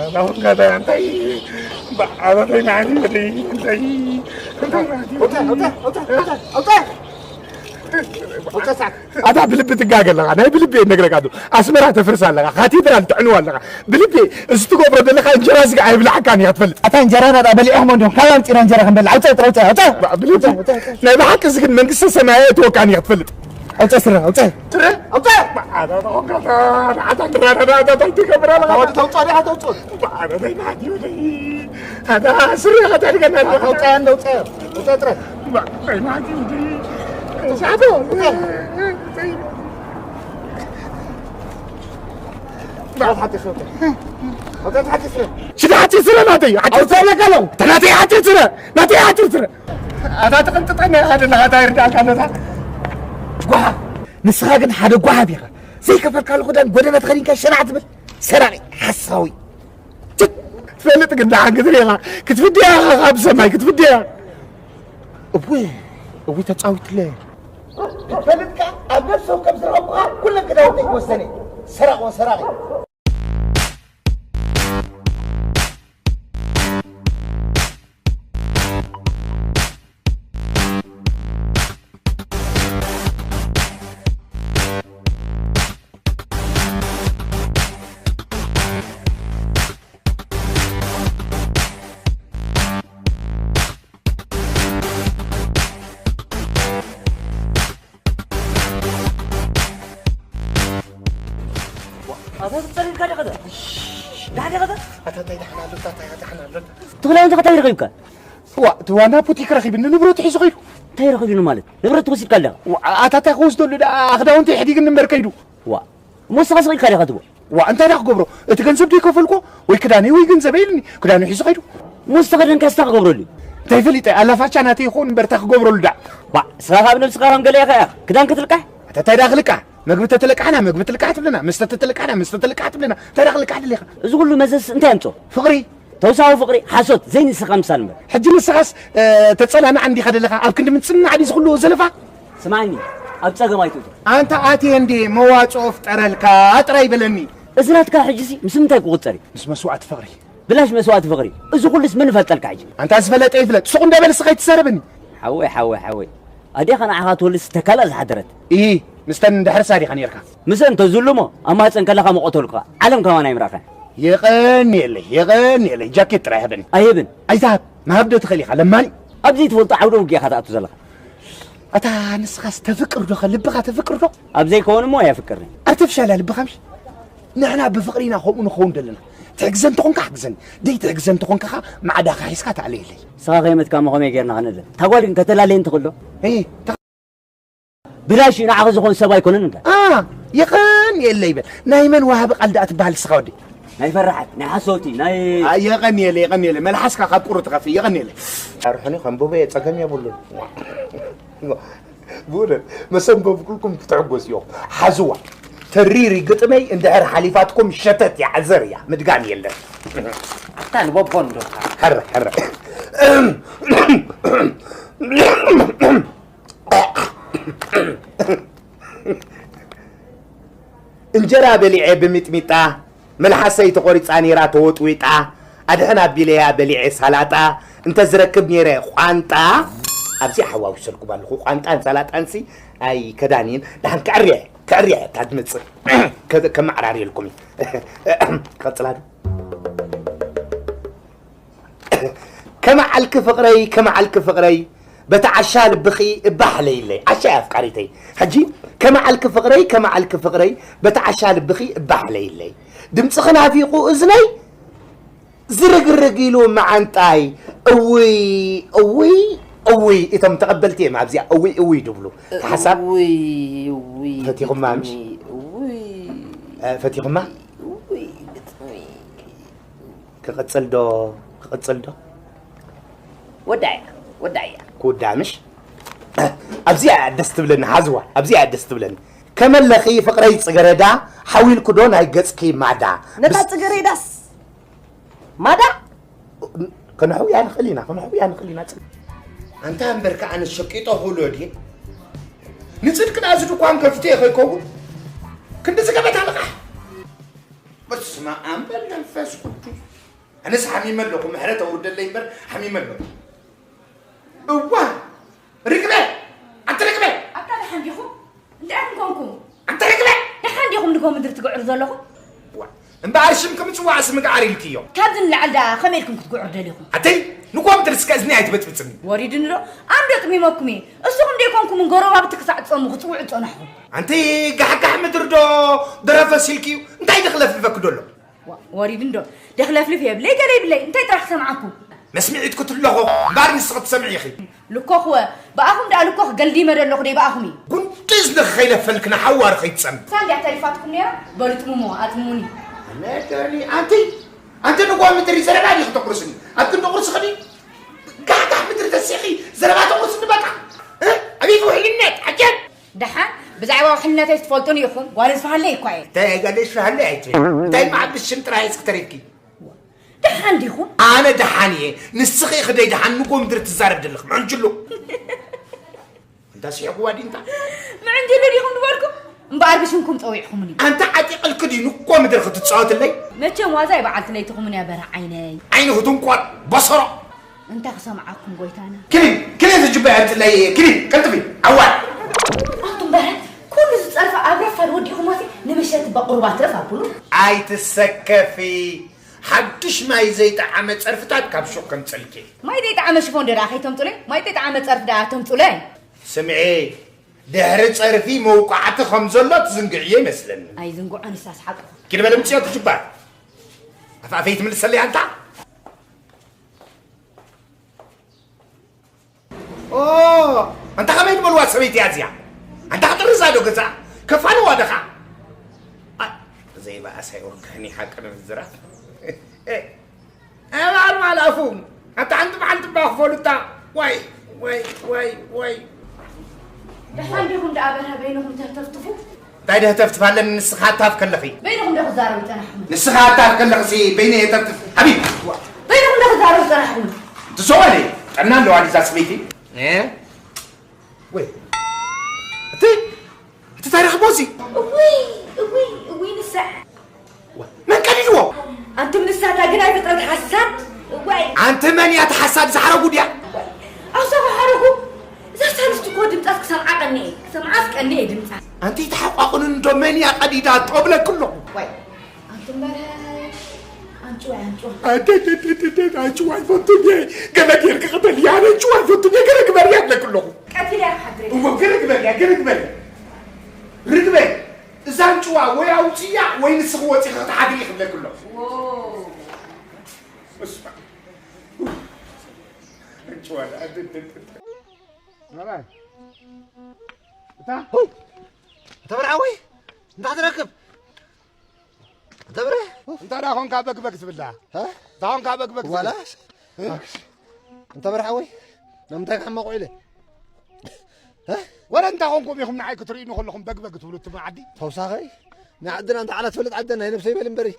ኣታ ኾንካ እታ እንታይ? ባ-፣ ኣታ እንታይ ማለት እዩ? እንታይ? እንታይ ማለት እዩ? ኣውጻ፣ ኣውጻ፣ ኣውጻ፣ ኣውጻ፣ ኣውጻ። ኣውጻ ሳዕ። ኣታ ብልቢ ትጋገ ኣለኻ። ናይ ብልቢ እየ እነግረካ። ኣስመራ ተፍርስ ኣለኻ። ካቴድራል ተዕንው ኣለኻ። ብልቢ እዚ ትገብሮ ዘለኻ እንጀራ ስጋ ኣይብላዕካን እየ ክትፈልጥ። ኣታ እንጀራ ናዳ በሊዕኹም እንዲኹም። ካብ ኣምጺና እንጀራ ክንበልዕ። ኣውጻ ጥረ፣ ኣውጻ፣ ኣውጻ። ብልቢ ናይ ብሓቂ እዚ ግን መንግስተ ሰማይ እየ እትወካን እየ ክትፈልጥ። ኣውጻ ስረ፣ ኣውጻ። ጥረ፣ ኣውጻ። ኣታ፣ ኣታ፣ ኣታ፣ ኣታ፣ ኣታ፣ ኣታ፣ ኣታ፣ ኣታ፣ ኣታ፣ ኣታ፣ ኣታ፣ ኣታ፣ ኣታ፣ ስረ፣ ኣታ፣ ኣታ፣ ኣታ፣ ኣታ፣ ኣውጻ፣ ኣውጻ። ኣውጻ ጥረ። ሽዳ ሓፂር ስረ ናተይ፣ ሓፂር ስረ። ናተይ ሓፂር ስረ፣ ናተይ ሓፂር ስረ። ኣታ ትቕንጥጠና ኢኻ ዘለኻ፣ እንታይ ይርዳእካ ኣለታ? ጓሓፍ። ንስኻ ግን ሓደ ጓሓፍ ኢኻ። ዘይከፈልካሉ ክዳን ጎደና ተኸዲንካ ሸናዕ ትብል ሰራቒ ሓሳዊ። ትፈልጥ ግን ደሓን ክትሪኢኻ ክትፍድያ ኢኻ፣ ካብ ሰማይ ክትፍድያ። እወ፣ እወ ተጻዊትለ። ክትፈልጥ ከኣ ኣብ ነፍሲ ወከፍ ዝረኸብኩኻ ኩለን ክዳውንተይ ክወሰነ። ሰራቕ ወሰራቒ። ኣታ ትጸልልካ ዲኻ? ዳ ዲኻ? ኣታ እንታይ ደሓን ኣሎ? ኣታ እንታይ ደሓን ኣሎ? ትኽላ እንተ ከታይ ረኺብካ? ዋ፣ እቲ ዋና ቡቲክ ረኺብኒ፣ ንብረቱ ሒዙ ኸይዱ። እንታይ ረኺብኒ ማለት? ንብረት ወሲድካ ኣለኻ? ዋ፣ ኣታ እንታይ ክወስደሉ ደኣ? ክዳውንቲ ሕዲግኒ እምበር ከይዱ። ዋ፣ እሞ ንስኻ ስቕ ኢልካ ዲኻ ትብሎ? ዋ እንታይ ዳ ክገብሮ? እቲ ገንዘብ ዶ ይከፈልኮ? ወይ ክዳነይ ወይ ገንዘበይ ኢሉኒ። ክዳኑ ሒዙ ከይዱ። ምስ ተኸደንካ ስታ ክገብረሉ እዩ። እንታይ ፈሊጠ? ኣላፋቻ ናተይ ይኸውን እምበር እንታይ ክገብረሉ ዳ? ባ ስኻ ካብ ነብስኻ ከም ገለ ኢኻ ኢኻ ክዳን ክትልቃሕ? ኣታ እንታይ ዳ ክልቃሕ? መግቢ ተተለቃሕና መግቢ ትልቃሕ ትብለና፣ መስተ ተተለቃሕና መስተ ትልቃሕ ትብለና። እንታይ ዳ ክልቃሕ ደሊኻ? እዚ ኩሉ መዘዝ እንታይ ኣምጾ? ፍቕሪ። ተውሳዊ ፍቕሪ ሓሶት ዘይንስኻ ምሳል እምበር። ሕጂ ንስኻስ ተጸናናዕ እንዲኻ ደለኻ ኣብ ክንዲ ምጽናዕ ድዩ ዝኹሉ ዘለፋ? ስማዕኒ ኣብ ጸገም ኣይትእቶ። ኣንታ ኣትየ እንዴ መዋጽኦ ፍጠረልካ ጥራይ በለኒ። እዚ ናትካ ሕጂሲ ምስ ምንታይ ክቑጸር እዩ? ምስ መስዋእቲ ፍቕሪ። ብላሽ መስዋእቲ ፍቕሪ። እዚ ኩሉስ መን ይፈልጠልካ ሕጂ? ኣንታ ዝፈለጠ ይፍለጥ። ሱቕ እንደ በል እስኻ ኣይትዛረበኒ። ሓወይ ሓወይ ሓወይ ኣዴኻ ንዓኻ ትወልድ ስተካላ ዝሓደረት። ኢ ምስተን እንድሕር ሳዲኻ ነርካ። ምስአን ተዝህሉ እሞ ኣብ ማህፀን ከለኻ ምቐተልኩኻ። ዓለም ከማን ኣይምረኸ። የቐንየለይ የቐንየለይ ጃኬት ጥራይ ሃበኒ። ኣይህብን። ኣይትሃብ። ምሃብ ዶ ትኽእል ኢኻ ለማኒ? ኣብ ዘይትፈልጦ ዓውደ ውግእ ኢኻ ትኣቱ ዘለኻ። ኣታ ንስኻስ ተፍቅር ዶ ኸ ልብኻ ተፍቅር ዶ? ኣብ ዘይከውን እሞ የፍቅር። ኣርተፍሻል ልብኻ ምሽ ንሕና ብፍቕሪ ኢና ከምኡ ንኸውን ዘለና። ትሕግዘን ተኾንካ ሕግዘን። ደይ ትሕግዘን ተኾንካ ኸዓ ማዕዳኻ ሒዝካ ተኣለየለይ። ንስኻ ከይመትካ እሞ ከመይ ጌርና ክንእለ? እታ ጓል ግን ከተላለየን ትኽእል ዶ? እይ፣ ብላሽ እዩ ንዓኻ ዝኾን ሰብ ኣይኮነን እንዳ። ኣ የቐንየለይ በል። ናይ መን ዋሃቢ ቃል ደኣ ትበሃል ንስኻ ወዲ? ናይ ፈራሓት ናይ ሓሰውቲ ናይ ኣ፣ የቐንየለይ የቐንየለይ። መልሓስካ ካብ ቁሩ ትኸፍእ። የቐንየለይ። ኣርሑኒ ከንብቦ እየ ጸገም የብሉን። ብእውነት መሰንበብኩልኩም ክትሕጎስ ኢኹም። ሓዝዋ ተሪሪ ግጥመይ እንድሕር ሓሊፋትኩም ሸተት እያ፣ ዓዘር እያ፣ ምድጋም የለን። ኣታ ንበቦ እንዶ። ሕረ ሕረ እንጀራ በሊዐ ብሚጥሚጣ፣ መልሓሰይ ተቖሪጻ ነይራ ተወጥዊጣ፣ ኣድሕን ኣቢለያ በሊዐ ሳላጣ፣ እንተ ዝረክብ ነይረ ቋንጣ፣ ኣብዚ ሓዋዊሰልኩም ኣለኹ፣ ቋንጣን ሳላጣንሲ ኣይከዳንይን፣ ደሓን ከዕርየ፣ ከዕርየ እታ ትመጽእ፣ ከ-፣ ከመዓራርየልኩም እዩ። ቀጽላ ዶ? ከመዓልኪ ፍቕረይ፣ ከመዓልኪ ፍቕረይ፣ በቲ ዓሻ ልብኺ እባ ሓለይለይ። ዓሻ እያ ኣፍቃሪተይ። ሕጂ ከመዓልኪ ፍቕረይ፣ ከመዓልኪ ፍቕረይ፣ በቲ ዓሻ ልብኺ እባ ሓለይለይ። ድምፅኺ ናፊቑ እዝነይ፣ ዝርግርግ ኢሉ መዓንጣይ። እውይ፣ እውይ፣ እውይ። እቶም ተቐበልቲ እዮም ኣብዚኣ እውይ፣ እውይ ድብሉ። እቲ ሓሳብ እውይ፣ እውይ፣ ፈቲኹማ ምሽ? ግጥሚ፣ እውይ፣ እ፣ ፈቲኹማ? እውይ፣ ግጥሚ። ክቕጽል ዶ? ክቕጽል ዶ? ወዳእያ፣ ወዳእያ። ክውዳእ ምሽ? ኣብዚኣ እያ ደስ ትብለኒ፣ ሓዝዋ፣ ኣብዚኣ እያ ደስ ትብለኒ። ከመለኺ ፍቕረይ ጽገረዳ፣ ሓዊልኩ ዶ ናይ ገጽኪ ማዳ? ነታ ብስ- ጽገረዳስ ማዳ? ከነሕውያ ንኽእል ኢና፣ ከነሕውያ ንኽእል ኢና። ኣንታ እምበር ከኣ ኣነ ሸቂጦ ክብሎ ድየ? ንጽድቂ ደኣ እዚ ድኳን ከፊተ እየ ከይከውን? ክንዲ ዝገበታ ልቓሕ። በስመ ኣብ ወወልድ ወመንፈስ ቅዱስ። ኣነስ ሓሚመ ኣለኹ፣ ምሕረት ኣውርደለይ እምበር ሓሚመ ኣለኹ። እዋ፣ ርግበ! ኣንቲ ርግበ! ኣታ ደሓን ዲኹም? እንታይ ኢኹም ኮንኩም? ኣንቲ ርግበ! ደሓን ዲኹም ንጎ ምድሪ ትግዕሩ ዘለኹም? ዋ፣ እምበኣር ሽምኪ ምጽዋዕስ ምግዓር ኢልክዮ። ካብዚ ንላዕሊ ደኣ ከመይ ኢልኩም ክትግዕሩ ደሊኹም? ኣተይ፣ ንጎ ምድሪ እስከ እዝኒ ኣይትበጥብጽኒ። ወሪድኒ ዶ? ኣንዶ ጥሚመኩም እየ። እስኹም ደይኮንኩም ጎረባብቲ ክሳዕ ትጸሙ ክትጽውዑ ዝጸናሕኹም። ኣንቲ ጋሕጋሕ ምድሪ ዶ ደረፈስ ኢልክዩ? እንታይ ድኽለፍልፈኪ ደሎ? ዋ-፣ ወሪድኒ ዶ? ደኽለፍልፍ የብለይ፣ ገለ ይብለይ። እንታይ ጥራሕ ክሰምዓኩም? መስምዒት ክትለኾ እምበኣር ንስኺ ትሰምዒ ኢኺ። ልኮኽወ፣ ብኣኹም ደኣ ልኮኽ ገልዲመ ዶ ኣለኹ ደይ ብኣኹም እዩ። ጉንዲ እዝንኺ ከይለፈልክና ሓዋሩ ከይትጸሚ። ሳንድያ ተሪፋትኩም ነይራ? በሉ ጥሙሞ፣ ኣጥሙኒ። ኣነ ደኒ፣ ኣንቲ፣ ኣንቲ ንጎ ምድሪ ዘረባ ዲኺ ተቑርስኒ? ኣብ ክንዲ ቁርስኺ ድዩ? ጋሕጋሕ ምድሪ ተሲኺ ዘረባ ተቑርስኒ በቃ። እ? ኣቤት ውሕልነት፣ ዓጀብ! ደሓን ብዛዕባ ውሕልነተይ ትፈልጡኒ ኢኹም፣ ጓል ዝፈሃለይ እኳ እየ። እንታይ ጓል ዝፈሃለይ ኣይትበይ። እንታይ መዓብስ ሽም ጥራይ እስኪ ተሪፍኪ? ደሓን ዲኹም? ኣነ ደሓን እየ። ንስኺ ኢኺ ደይ ደሓን ንጎ ምድሪ ትዛረብ ዘለኺ፣ ምዕንጅሎ። እንታ ስሒቕዋ ድዩ እንታ? ምዕንጅሎ ዲኹም ዝበልኩም? እምበኣር ብሽምኩም ጸዊዕኹምኒ። ኣንታ ዓጢቕልኪ ድዩ ንጎ ምድሪ ክትጻወትለይ? መቸም ዋዛ እየ በዓልቲ ለይትኹምን እያ በርህ ዓይነይ። ዓይኒ ክትንቆር፣ በሰሮ። እንታይ ክሰምዓኩም ጎይታና? ክሊ፣ ክሊ ዝጅባ የምፅለይ፣ ክሊ፣ ቀልጥፊ፣ ዓዋር። ኣቱም በረ፣ ኩሉ ዝፀርፈ ኣብ ረፋድ ወዲኹሞሲ ንምሸት በቑሩባ ትረፍ ኣብሉ። ኣይትሰከፊ፣ ሓዱሽ ማይ ዘይጠዓመ ፀርፍታት ካብ ሹቕ ከምፅልኪ። ማይ ዘይጠዓመ ሽፎን ዶ ደኣ ከይተምፅሉይ? ማይ ዘይጠዓመ ፀርፊ ደኣ ተምፅሉይ? ስምዒ፣ ድሕሪ ፀርፊ መውቃዕቲ ከም ዘሎ ትዝንግዕዮ ይመስለኒ። ኣይዝንግዖን፣ ንሳስ ሓቁ። ኪድ በል ምፅዮ ትጅባ። ኣፍ ኣፈይ ትምልሰለይ ኣንታ? ኦ፣ ኣንታ ከመይ ዝበልዋ ሰበይቲ እያ እዚኣ? ኣንታ ክጥርዛ ዶ ገዛ? ከፋልዋ ደኻ? ኣ፣ ዘይ ባእስ ኣይወግሕን እዩ ሓቂ ንምዝራብ። ኣባር ማላፉ ኣታ ሓንቲ ብሓንቲ ባኽፈሉታ። ዋይ ዋይ ዋይ ዋይ። ደሓን ዲኹም ደኣ በርሀ በይንኹም ተህተፍትፉ? እንታይ ደህተፍትፍ ኣለኒ ንስኻ ኣታፍ ከለኺ? በይንኹም ዶ ክዛረቡ ጸናሕኩም? ንስኻ ኣታፍ ከለኺ ሲ በይነ የተፍትፍ ሓቢብ። በይንኹም ዶ ክዛረቡ ጸናሕኩም? ትሰወለ ጥዕና ኣለዋ ዲዛ ስበይቲ። እ? ወይ እቲ እቲ ታሪኽ ቦዚ እውይ እውይ እውይ ንሳ መን ቀዲድዎ? ኣንቱም ንሳታ ግን ኣይፍጥረት ሓሳድ እዋይ ኣንቲ መን እያ ተሓሳድ ዝሓረጉ ድያ? ኣውሳ ሓረጉ እዛ ሳልስቲ እኮ ድምፃት ክሰምዓ ቀኒኤ ክሰምዓስ ቀኒኤ ድምፃት ኣንቲ ተሓቋቑንን ዶ መን እያ ቀዲዳ ጠብለክ ኣለኹ። ዋይ ኣንቱም በረ ኣንጭዋይ ኣንጭዋ ኣደደደደደ ኣንጭዋ ይፈቱ እየ። ገለ ጌርክ ቅበል እያ ኣነ ኣንጭዋ ይፈቱ እየ። ገለ ግበር እያ ኣለክ ኣለኹ። ቀቲል እያ ክሓድረ እሞ ገለ ግበር እያ ገለ ግበር እያ። ርግበ እዛ ኣንጭዋ ወይ ኣውፅያ ወይ ንስኺ ወፂኺ ክትሓድሪ ይኽብለክ ኣለኹ። እስማ ኣንጭዋ ኣደደደደ ናባይ እታ ተብርዓወይ እንታይ ትረክብ? ተብረ እንታ ዳ ኾንካ በግበግ ትብላ እ? እንታ ኾንካ በግበግ ትብላ ዋላስ እንተ በርሓወይ ንምንታይ ክሕመቑ ኢለ ወረ እንታ ኾንኩም ኢኹም ንዓይ ክትርእዩኒ ከለኹም በግበግ ትብሉ እትም ዓዲ ተውሳኸይ ናይ ዓድና እንተ ዓላ ትፈልጥ ዓደና ናይ ነብሰይ በል እምበሪ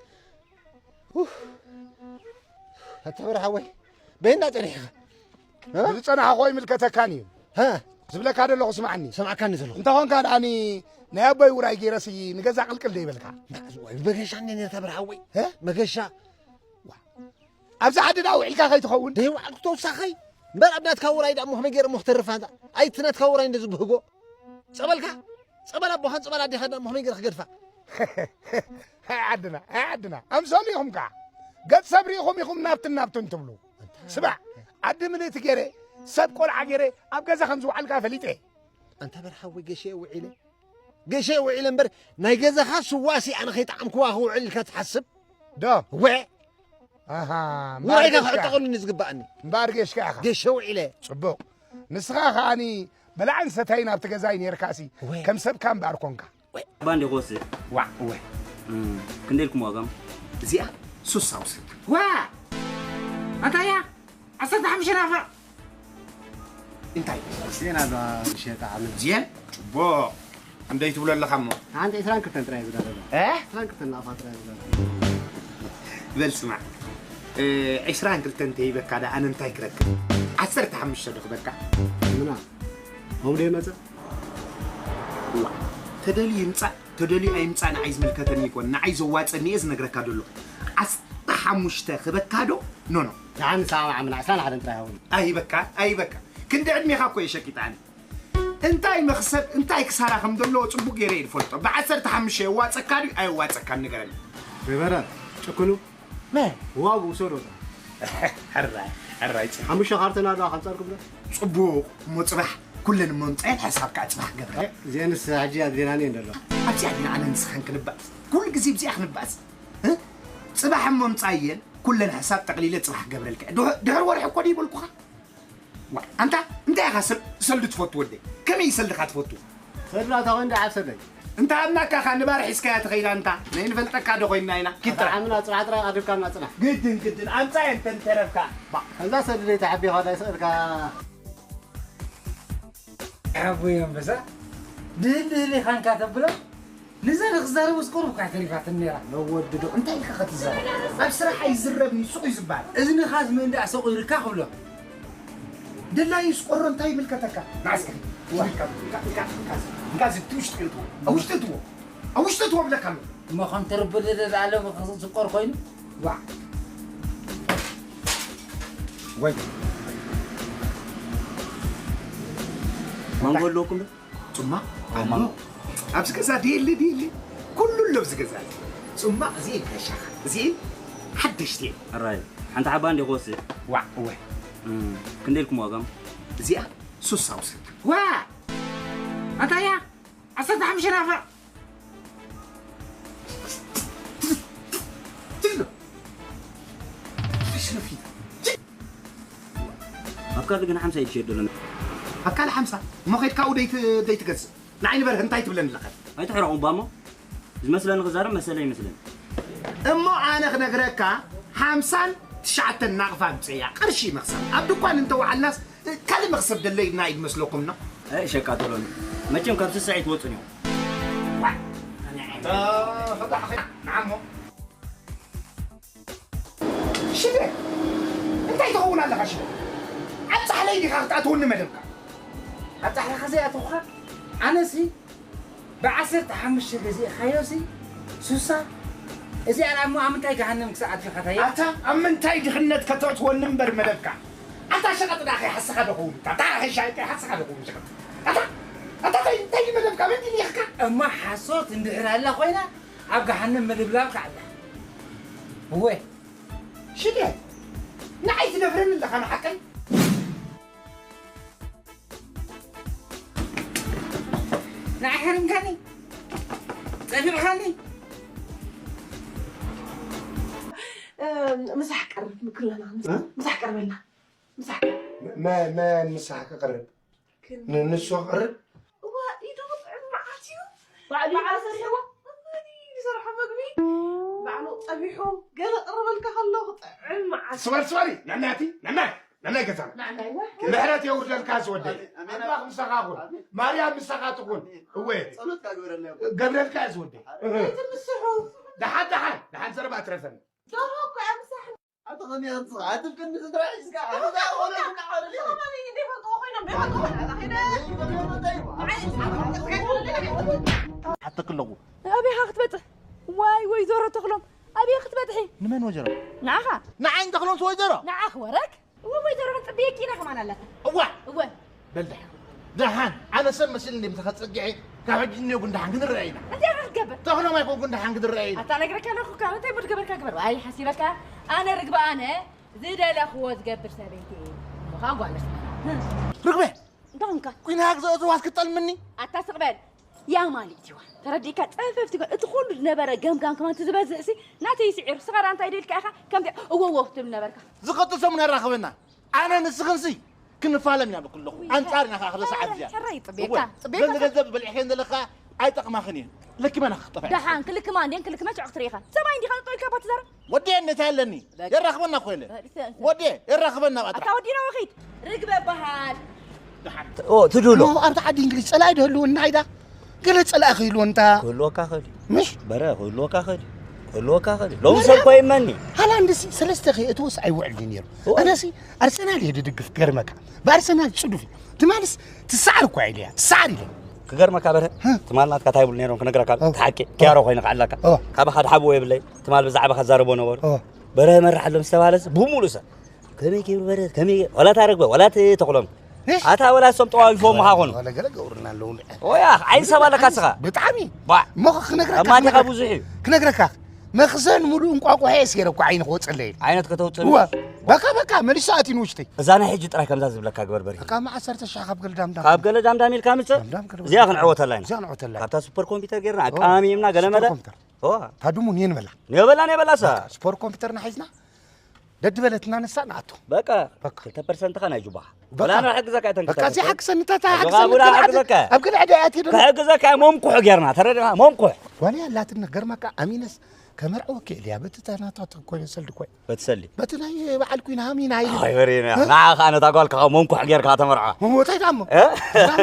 ተበርሓወይ በይና ጸኒሕኻ ንዝጸናሕኾ ይምልከተካን እዩ እ? ዝብለካ ዘለኹ ስማዕኒ ሰማዕካኒ ዘለኹ እንተ ኾንካ ደኣኒ ናይ ኣቦይ ውራይ ገይረሲ ንገዛ ቅልቅል ደይበልካ መገሻ እኔ ነታ በርሓወይ እ? መገሻ ኣብዚ ዓዲ ደኣ ውዒልካ ከይትኸውን ደይዋዕልኩ ተውሳኸይ እምበር ኣብ ናትካ ውራይ ደኣ እሞ ከመይ ገይረ እሞ ክተርፋ እዛ ኣይቲ ናትካ ውራይ እንደ ዝብህጎ ጸበልካ ጸበል ኣቦኻን ጸበል ኣዴኻ ደኣ እሞ ከመይ ገይረ ክገድፋ ኣይ ዓድና ኣይ ዓድና ኣምሰሉ ኢኹም ከዓ ገጽ ሰብ ርኢኹም ኢኹም ናብትን ናብትን ትብሉ ስማዕ ዓዲ ምልእቲ ገይረ ሰብ ቆልዓ ገይረ ኣብ ገዛ ከም ዝውዓልካ ፈሊጠ ኣንታ በርሓወይ ገሸ ውዒለ ገሸ ውዒለ እምበር ናይ ገዛኻ ስዋሲ ኣነ ከይጠዓምክዋ ክውዕል ኢልካ ትሓስብ ዶ ወ ኣሃ ውራይካ እምበኣር ገሽካ- ክዕጠቐሉኒ ዝግባኣኒ እምበኣር ገሽካ ኢኻ ገሸ ውዒለ ጽቡቕ ንስኻ ከኣኒ በላዕን ሰታይን ኣብቲ ገዛይ ነርካሲ ወይ። ከም ሰብካ እምበኣር ኮንካ ባንዴ ክወስድ ዋዕ ወይ ክንደይ ኢልኩም ዋጋም? እዚኣ ሱሳ ውሰድ ዋ ኣንታ እያ ዓሰርተ ሓሙሽተ ናፋ እንታይ ዜና ዶ ዝሸጣ ዓመት እዚኤን ጽቡቕ እንደይ ትብሎ ኣለኻ እሞ ሓንቲ ዕስራን ክልተን ጥራይ ዝዳለሎ እ? ዕስራን ክልተን ናቕፋ ጥራይ ዝዳለሎ በል ስማዕ እ፣ ዕስራን ክልተን ተሂበካ ዳ ኣነ እንታይ ክረክብ ዓሰርተ ሓሙሽተ ዶ ክበካ ምና ከምኡ ዶ ይመፅእ ዋ ተደልዩ ይምፃእ ተደልዩ ኣይምፃእ ንዓይ ዝምልከተኒ ይኮን ንዓይ ዘዋፀኒ እየ ዝነግረካ ዘሎ ዓሰርተ ሓሙሽተ ክበካ ዶ ኖኖ ደሓን ንሰማማዕ ምና ዕስራን ሓደን ጥራይ ሃቡኒ ኣይበካ ኣይበካ ክንዲ ዕድሜኻ እኮ የሸቂጣኒ እንታይ መኽሰብ እንታይ ክሳራ ከም ዘለዎ ፅቡቅ ገይረ እየ ዝፈልጦ ብዓሰርተ ሓሙሽተ የዋፀካ ድዩ ኣየዋፀካን ንገረኒ ሪቨረር ጭክኑ መን ዋጉ ውሰዶ ሕራይ ሕራይ ፅቡቅ ሓሙሽተ ካርተን ኣለዋ ከምፃልኩም ዶ ፅቡቅ እሞ ፅባሕ ኩለን እሞ ምፃየን ሓሳብካ ፅባሕ ገብረ እዚአንስ ሕጂ ኣድሊናኒ እንደሎ ኣብዚኣ ዲና ኣነ ንስኻን ክንባእስ ኩሉ ግዜ ብዚኣ ክንባእስ እ? ፅባሕ እሞ ምፃየን ኩለን ሓሳብ ጠቕሊለ ፅባሕ ገብረልካ እየ። ድሕ- ድሕሪ ወርሒ እኮ ድይበልኩኻ ዋ፣ ኣንታ እንታይ ኢኻ ሰል- ሰልዲ ትፈቱ ወደይ? ከመይ እዩ ሰልድኻ ትፈቱ? ሰድራ እታ ኮይን ደኣ ዓብ ሰደይ እንተ ሃብናካ ኻ ንባር ሒዝካያ ተኸይዳ እንታ ናይ ንፈልጠካ ዶ ኮይንና ኢና? ኪድ ጥራሕ። ዓምና ፅባሕ ጥራይ ቀሪብካና ፅናሕ ግድን ግድን ኣምጻ እየ እንተ እንተረፍካ። ባ ከምዛ ሰድደይ ተሓቢኻ ዳይስእልካ ሓቦይ ኣንበሳ ድህል ድህል ኢኻ እንካ ተብሎ ንዛ ንክዛረቡስ ቁሩብ እኳ ተሪፋትኒ ነይራ። ነወድዶ እንታይ ኢልካ ክትዛረብ? ኣብ ስራሕ ኣይዝረብን እዩ ሱቕ እዩ ዝበሃል። እዝንኻ ዝምእንዳእ ሰቑርካ ክብሎ። ድላዩ ስቆሮ እንታይ ይምልከተካ? ንዓስከ እንካ ዝብቲ ውሽጢ እትዎ ኣብ ውሽጢ እትዎ ኣብ ውሽጢ እትዎ ብለካ ኣሎ። እሞ ከም ትርብል ዝደኣሎም ዝቆር ኮይኑ ዋ ወይ ማንጎ ኣለኩም ዶ? ጽማቕ ኣሎ ኣብዚ ገዛ ድየለ ድየለ ኩሉ ኣሎ ኣብዚ ገዛ ጽማቕ እዚ በሻኻ እዚ ሓደሽቲ እዮም ኣራይ ሓንቲ ሓባ እንዲ ክወስድ ዋዕ እወ ክንደይ ኢልኩም ዋጋም እዚኣ ሱሳ ውሰድ ዋ ኣንታያ ዓሰርተ ሓሙሽተ ናፋ ትሎ ሽረፊት ኣብ ካልእ ግን ሓምሳ እዩ ዝሸየጥ ዘሎ ኣብ ካልእ ሓምሳ እሞ ከይድካ ኣብኡ ደይትገዝእ ንዓይ ንበርህ እንታይ ትብለኒ ኣለኻ ኣይትሕረቑ እባ እሞ ዝመስለኒ ክዛረብ መሰለ ይመስለኒ እሞ ኣነ ክነግረካ ሓምሳን ትሽዓተን ናቕፋ ኣምፅእያ ቅርሺ መኽሰብ ኣብ ድኳን እንተወዓልናስ ካልእ መኽሰብ ደለይና እዩ ዝመስለኩም ነው? ኣይ ሸቃጥሎኒ። መቸም ካብ ስስዐ ኣይትወፅን እዮም። ሽደ እንታይ ትኸውን ኣለኻ? ሽደ ኣብ ፃሕለይ ዲኻ ክትኣትወኒ መደብካ? ኣብ ፃሕላኻ ዘይኣተኹኻ ኣነሲ ብዓሰርተ ሓሙሽተ ገዚእኻዮሲ ሱሳ እዚኣ ዳሞ ኣብ ምንታይ ገሃነም ክሰዓት ኢኻ ታየ? ኣታ ኣብ ምንታይ ድኽነት ከተእትወኒ እምበር መደብካ? ኣታ ሸቐጥ ዳ ከይሓስኻ ዶ ክውን? ኣታ ከይሻይጥ ከይሓስኻ ዶ ክውን ሸቐጥ? ኣታ ኣታ እንታይ እንታይ መደብካ መን ዲኻ? እማ ሓሶት እንድሕር ኣላ ኮይና ኣብ ገሃነም ምልብላብካ ኣላ። እወ ሽደ ንዓይ ትደፍረኒ ኣለኻ ንሓቀይ? ንዓይ ሓሪምካኒ ጸፊዕካኒ። ምሳሕ ቀርብ ምክለና ምሳሕ ቀርበልና ምሳሕ ቀርብ መ- መ- መን ምሳሕ ክቕርብ? ን- ንሱ ክቕርብ? እዋ ኢዱ ክጥዕም መዓት እዩ። ባዕሉ ባዕሉ ይሰርሕዎ። እዋኒ ዝሰርሖ መግቢ ባዕሉ ጠቢሑ ገለ ቅርበልካ ከሎ ክጥዕም መዓት እዩ። ስበር ስበሪ ነናቲ ነናይ ነናይ ገዛና ናናይ ወ ምሕረት የውርደልካ ዝወደይ ኣሜን። ኣምላኽ ምሳኻ ኩን ኣሜን። ማርያም ምሳኻ ትኹን ኣሜን። እወ ጸሎት ካግበረልና ይኹን። ገብረልካ ዝወደይ ኣሜን። ትምስሑ ደሓን ደሓን ደሓን ዘረባ ትረፈን ደርሆ እኮ እያ ምሳሕ ኣቲ ከመይ ኣምጽኻ? ኣቲ ፍቅኒ ስድራ ሒዝካ፣ ኣቲ ዛቆለ ፍቅኒ ሓወለ። ከማን እንዴ ፈቶ ኮይኖም፣ እንዴ ፈቶ ኮይኖም፣ ኣታ ከይደ። ሓተክ ኣለኹ። ኣበይ ኢኻ ክትበጽሕ? ዋይ ወይዘሮ ተኽሎም፣ ኣበይ ክትበጽሒ? ንመን ወይዘሮ? ንዓኻ። ንዓይ እንተኽሎምስ ወይዘሮ? ንዓኽ ወረክ? እወ ወይዘሮ ክንጽብየኪ ኢና ከማን ኣለና። እዋ! እወ። በል ደሓን። ደሓን፣ ኣነ ሰብ መሲል እንደ ምሳኻ ጸጊዐ፣ ካብ ሕጂ እኒኦ ጉንዳሓን ክንረአ ኢና። እንታይ ኢኻ ክትገብር? ተኽሎም ኣይኮንኩን ደሓን ክንረአ ኢና። ኣታ ነግረካ ኣለኹ እካ፣ እንታይ ሙድ ገበርካ ግበር። ኣይ ሓሲበካ፣ ኣነ ርግበ ኣነ ዝደለኽዎ ዝገብር ሰበይቲ እየ። እሞ ኸዓ ጓል ኣስመራ። ርግበ! እንታይ ኾንካ? ኲናት ዘእትዋት ክጠልምኒ? ኣታ ስቕ በል። ያ ማሊት ይዋ። ተረዲእካ? ጸፈፍቲ ጓል። እቲ ኩሉ ዝነበረ ገምጋም ከማን እቲ ዝበዝሕ ሲ ናተይ ስዒሩ። ስኻ ደኣ እንታይ ደልካ ኢኻ? ከምዚ እዎ እዎ ትብል ነበርካ። ዝቐጽል ሰሙን ኣራኽበና። ኣነ ንስኽንሲ ክንፋለም ኢና በኩለኹ። ኣንጻር ኢና ከኣ ክልተ ሰዓት እዚኣ። ሕራይ ጽቤካ፣ እወ፣ ጽቤካ። ነዚ ገንዘብ በሊዕክየን ዘለኻ ኣይጠቕማኽን እየን። ለኪመን ክጠፍኣ እየን። ደሓን ክልክማ እንድየን ክልክመ ጨዕኽ ትርኢኻ። ሰማይ እንዲኻ ጠው ኢልካ ባትዛረብ? ወዲ እንታይ ኣለኒ? በቃ። የራኽበና እኮ የለን። በል፣ ተ-፣ ተ-፣ ወዲ የራኽበና ባጥራ። ኣታ ወዲና ወኺድ። ርግበ በሃል። ደሓን። ኦ፣ ትድህሎ። እሞ ኣብቲ ዓዲ እንግሊዝ ጸላኢ ዶ ህልወና ኢዳ? ገለ ጸላኢ ክህልዎ እንታ ክህልወካ ክእል እዩ። ምሽ? በረ ክህልወካ ክእል እዩ። ክህልወካ ክእል እዩ። ሎም ሰብ ኮ ይመኒ። ሃላንድሲ ሰለስተ ከ እትወስ ኣይውዕል ድዩ ነይሩ? እወ። ኣነሲ ኣርሰናል እየ ድድግፍ ገርመካ። ብኣርሰናል ጽዱፍ እዩ። ትማልስ ትሰዓር እኳ ኢለያ። ትሰዓር ኢለ። ክገርመካ በረ፣ ህ። ትማል ናትካ እንታይ ይብሉ ነይሮም ክነግረካ፣ ኦ። እቲ ሓቂ፣ ኦ። ኪያሮ ኮይኑ ክዓላካ። ኦ። ካብ ሓደ ሓብዎ የብለይ። ትማል ብዛዕባ ከዛረቦ ነበሩ። ኦ። በረ መርሓሎም ዝተባለስ ብሙሉእ ሰብ። ከመይ ገይሩ በረ፣ ከመይ ገይሩ፣ ወላ ታረግበ፣ ወላ ተኽሎም። እሽ። ኣታ ወላ እሶም ጠዋዊፎም ምዃ ኾኑ። ወላ ገለ ገብሩና ኣለዉ። ኦያ፣ ዓይን ሰብ ኣለካ ስኻ። ብጣዕሚ። ባ። እሞ ክነግረካ፣ እማ ዲኻ ክነግረካ። ብዙሕ እዩ። ክነግረካ። መኽዘን ሙሉእ እንቋቑሖ እየ ስገረ እኮ ዓይኒ ክወፀለይ። ዓይነት ከተውፅእ። እወ። በቃ፣ በቃ፣ መሊሱ ኣትዩ ንውሽተይ። እዛ ናይ ሕጂ ጥራይ ከምዛ ዝብለካ ግበር በሪ። በቃ፣ እማ ዓሰርተ ሺሕ ካብ ገለ ዳምዳም። ካብ ገለ ዳምዳም ኢልካ ምፅእ? ዳምዳም ገለ እዚኣ ክንዕወተላ ኢና። እዚኣ ክንዕወተላ ኢና። ካብታ ሱፐር ኮምፒውተር ጌርና፣ እወ። ኣቃሚምና ገለ ሱፐር መለ። ኮምፒውተር። እወ። ታድሙ ኔን በላ። ኔበላ፣ ኔበላ ሳ። በቃ፣ ሱፐር ኮምፒውተርና ሒዝና፣ ደድበለትና ንሳ ንኣቱ። በቃ፣ በቃ። ክልተ ፐርሰንት ኻ ናይ ጁባኻ። በቃ። ወላ ንሕግዘካ እተን በቃ፣ ክልተ እዚ ፐርሰንት። ሓግዘኒ፣ እንታይ ኣጆኻ ሓግዘኒ፣ ቡዳ ክልተ ሓግዘካ። ኣብ ገለ ዕዳ ኣትየ ዶ? ክሕግዘካ እየ፣ ሞምኩሕ ጌርና፣ ተረዲእኻ? ሞምኩሕ። ጓል እያ ኣላትኒ፣ ገርመካ፣ ኣሚነስ ከመርዕወኪ እየ ኢለያ፣ በቲ ተናታቶ ኮይነ ሰልዲ ኮይ። በቲ ሰሊ። በቲ ናይ በዓል ኩን ሃሚና ኢሉ። ኣይ፣ ወሬና። እ? ንዓኻ ነታ ጓልካ ሞምኩሕ ጌርካ ተመርዖ። መሞታይ ዳሞ። እ?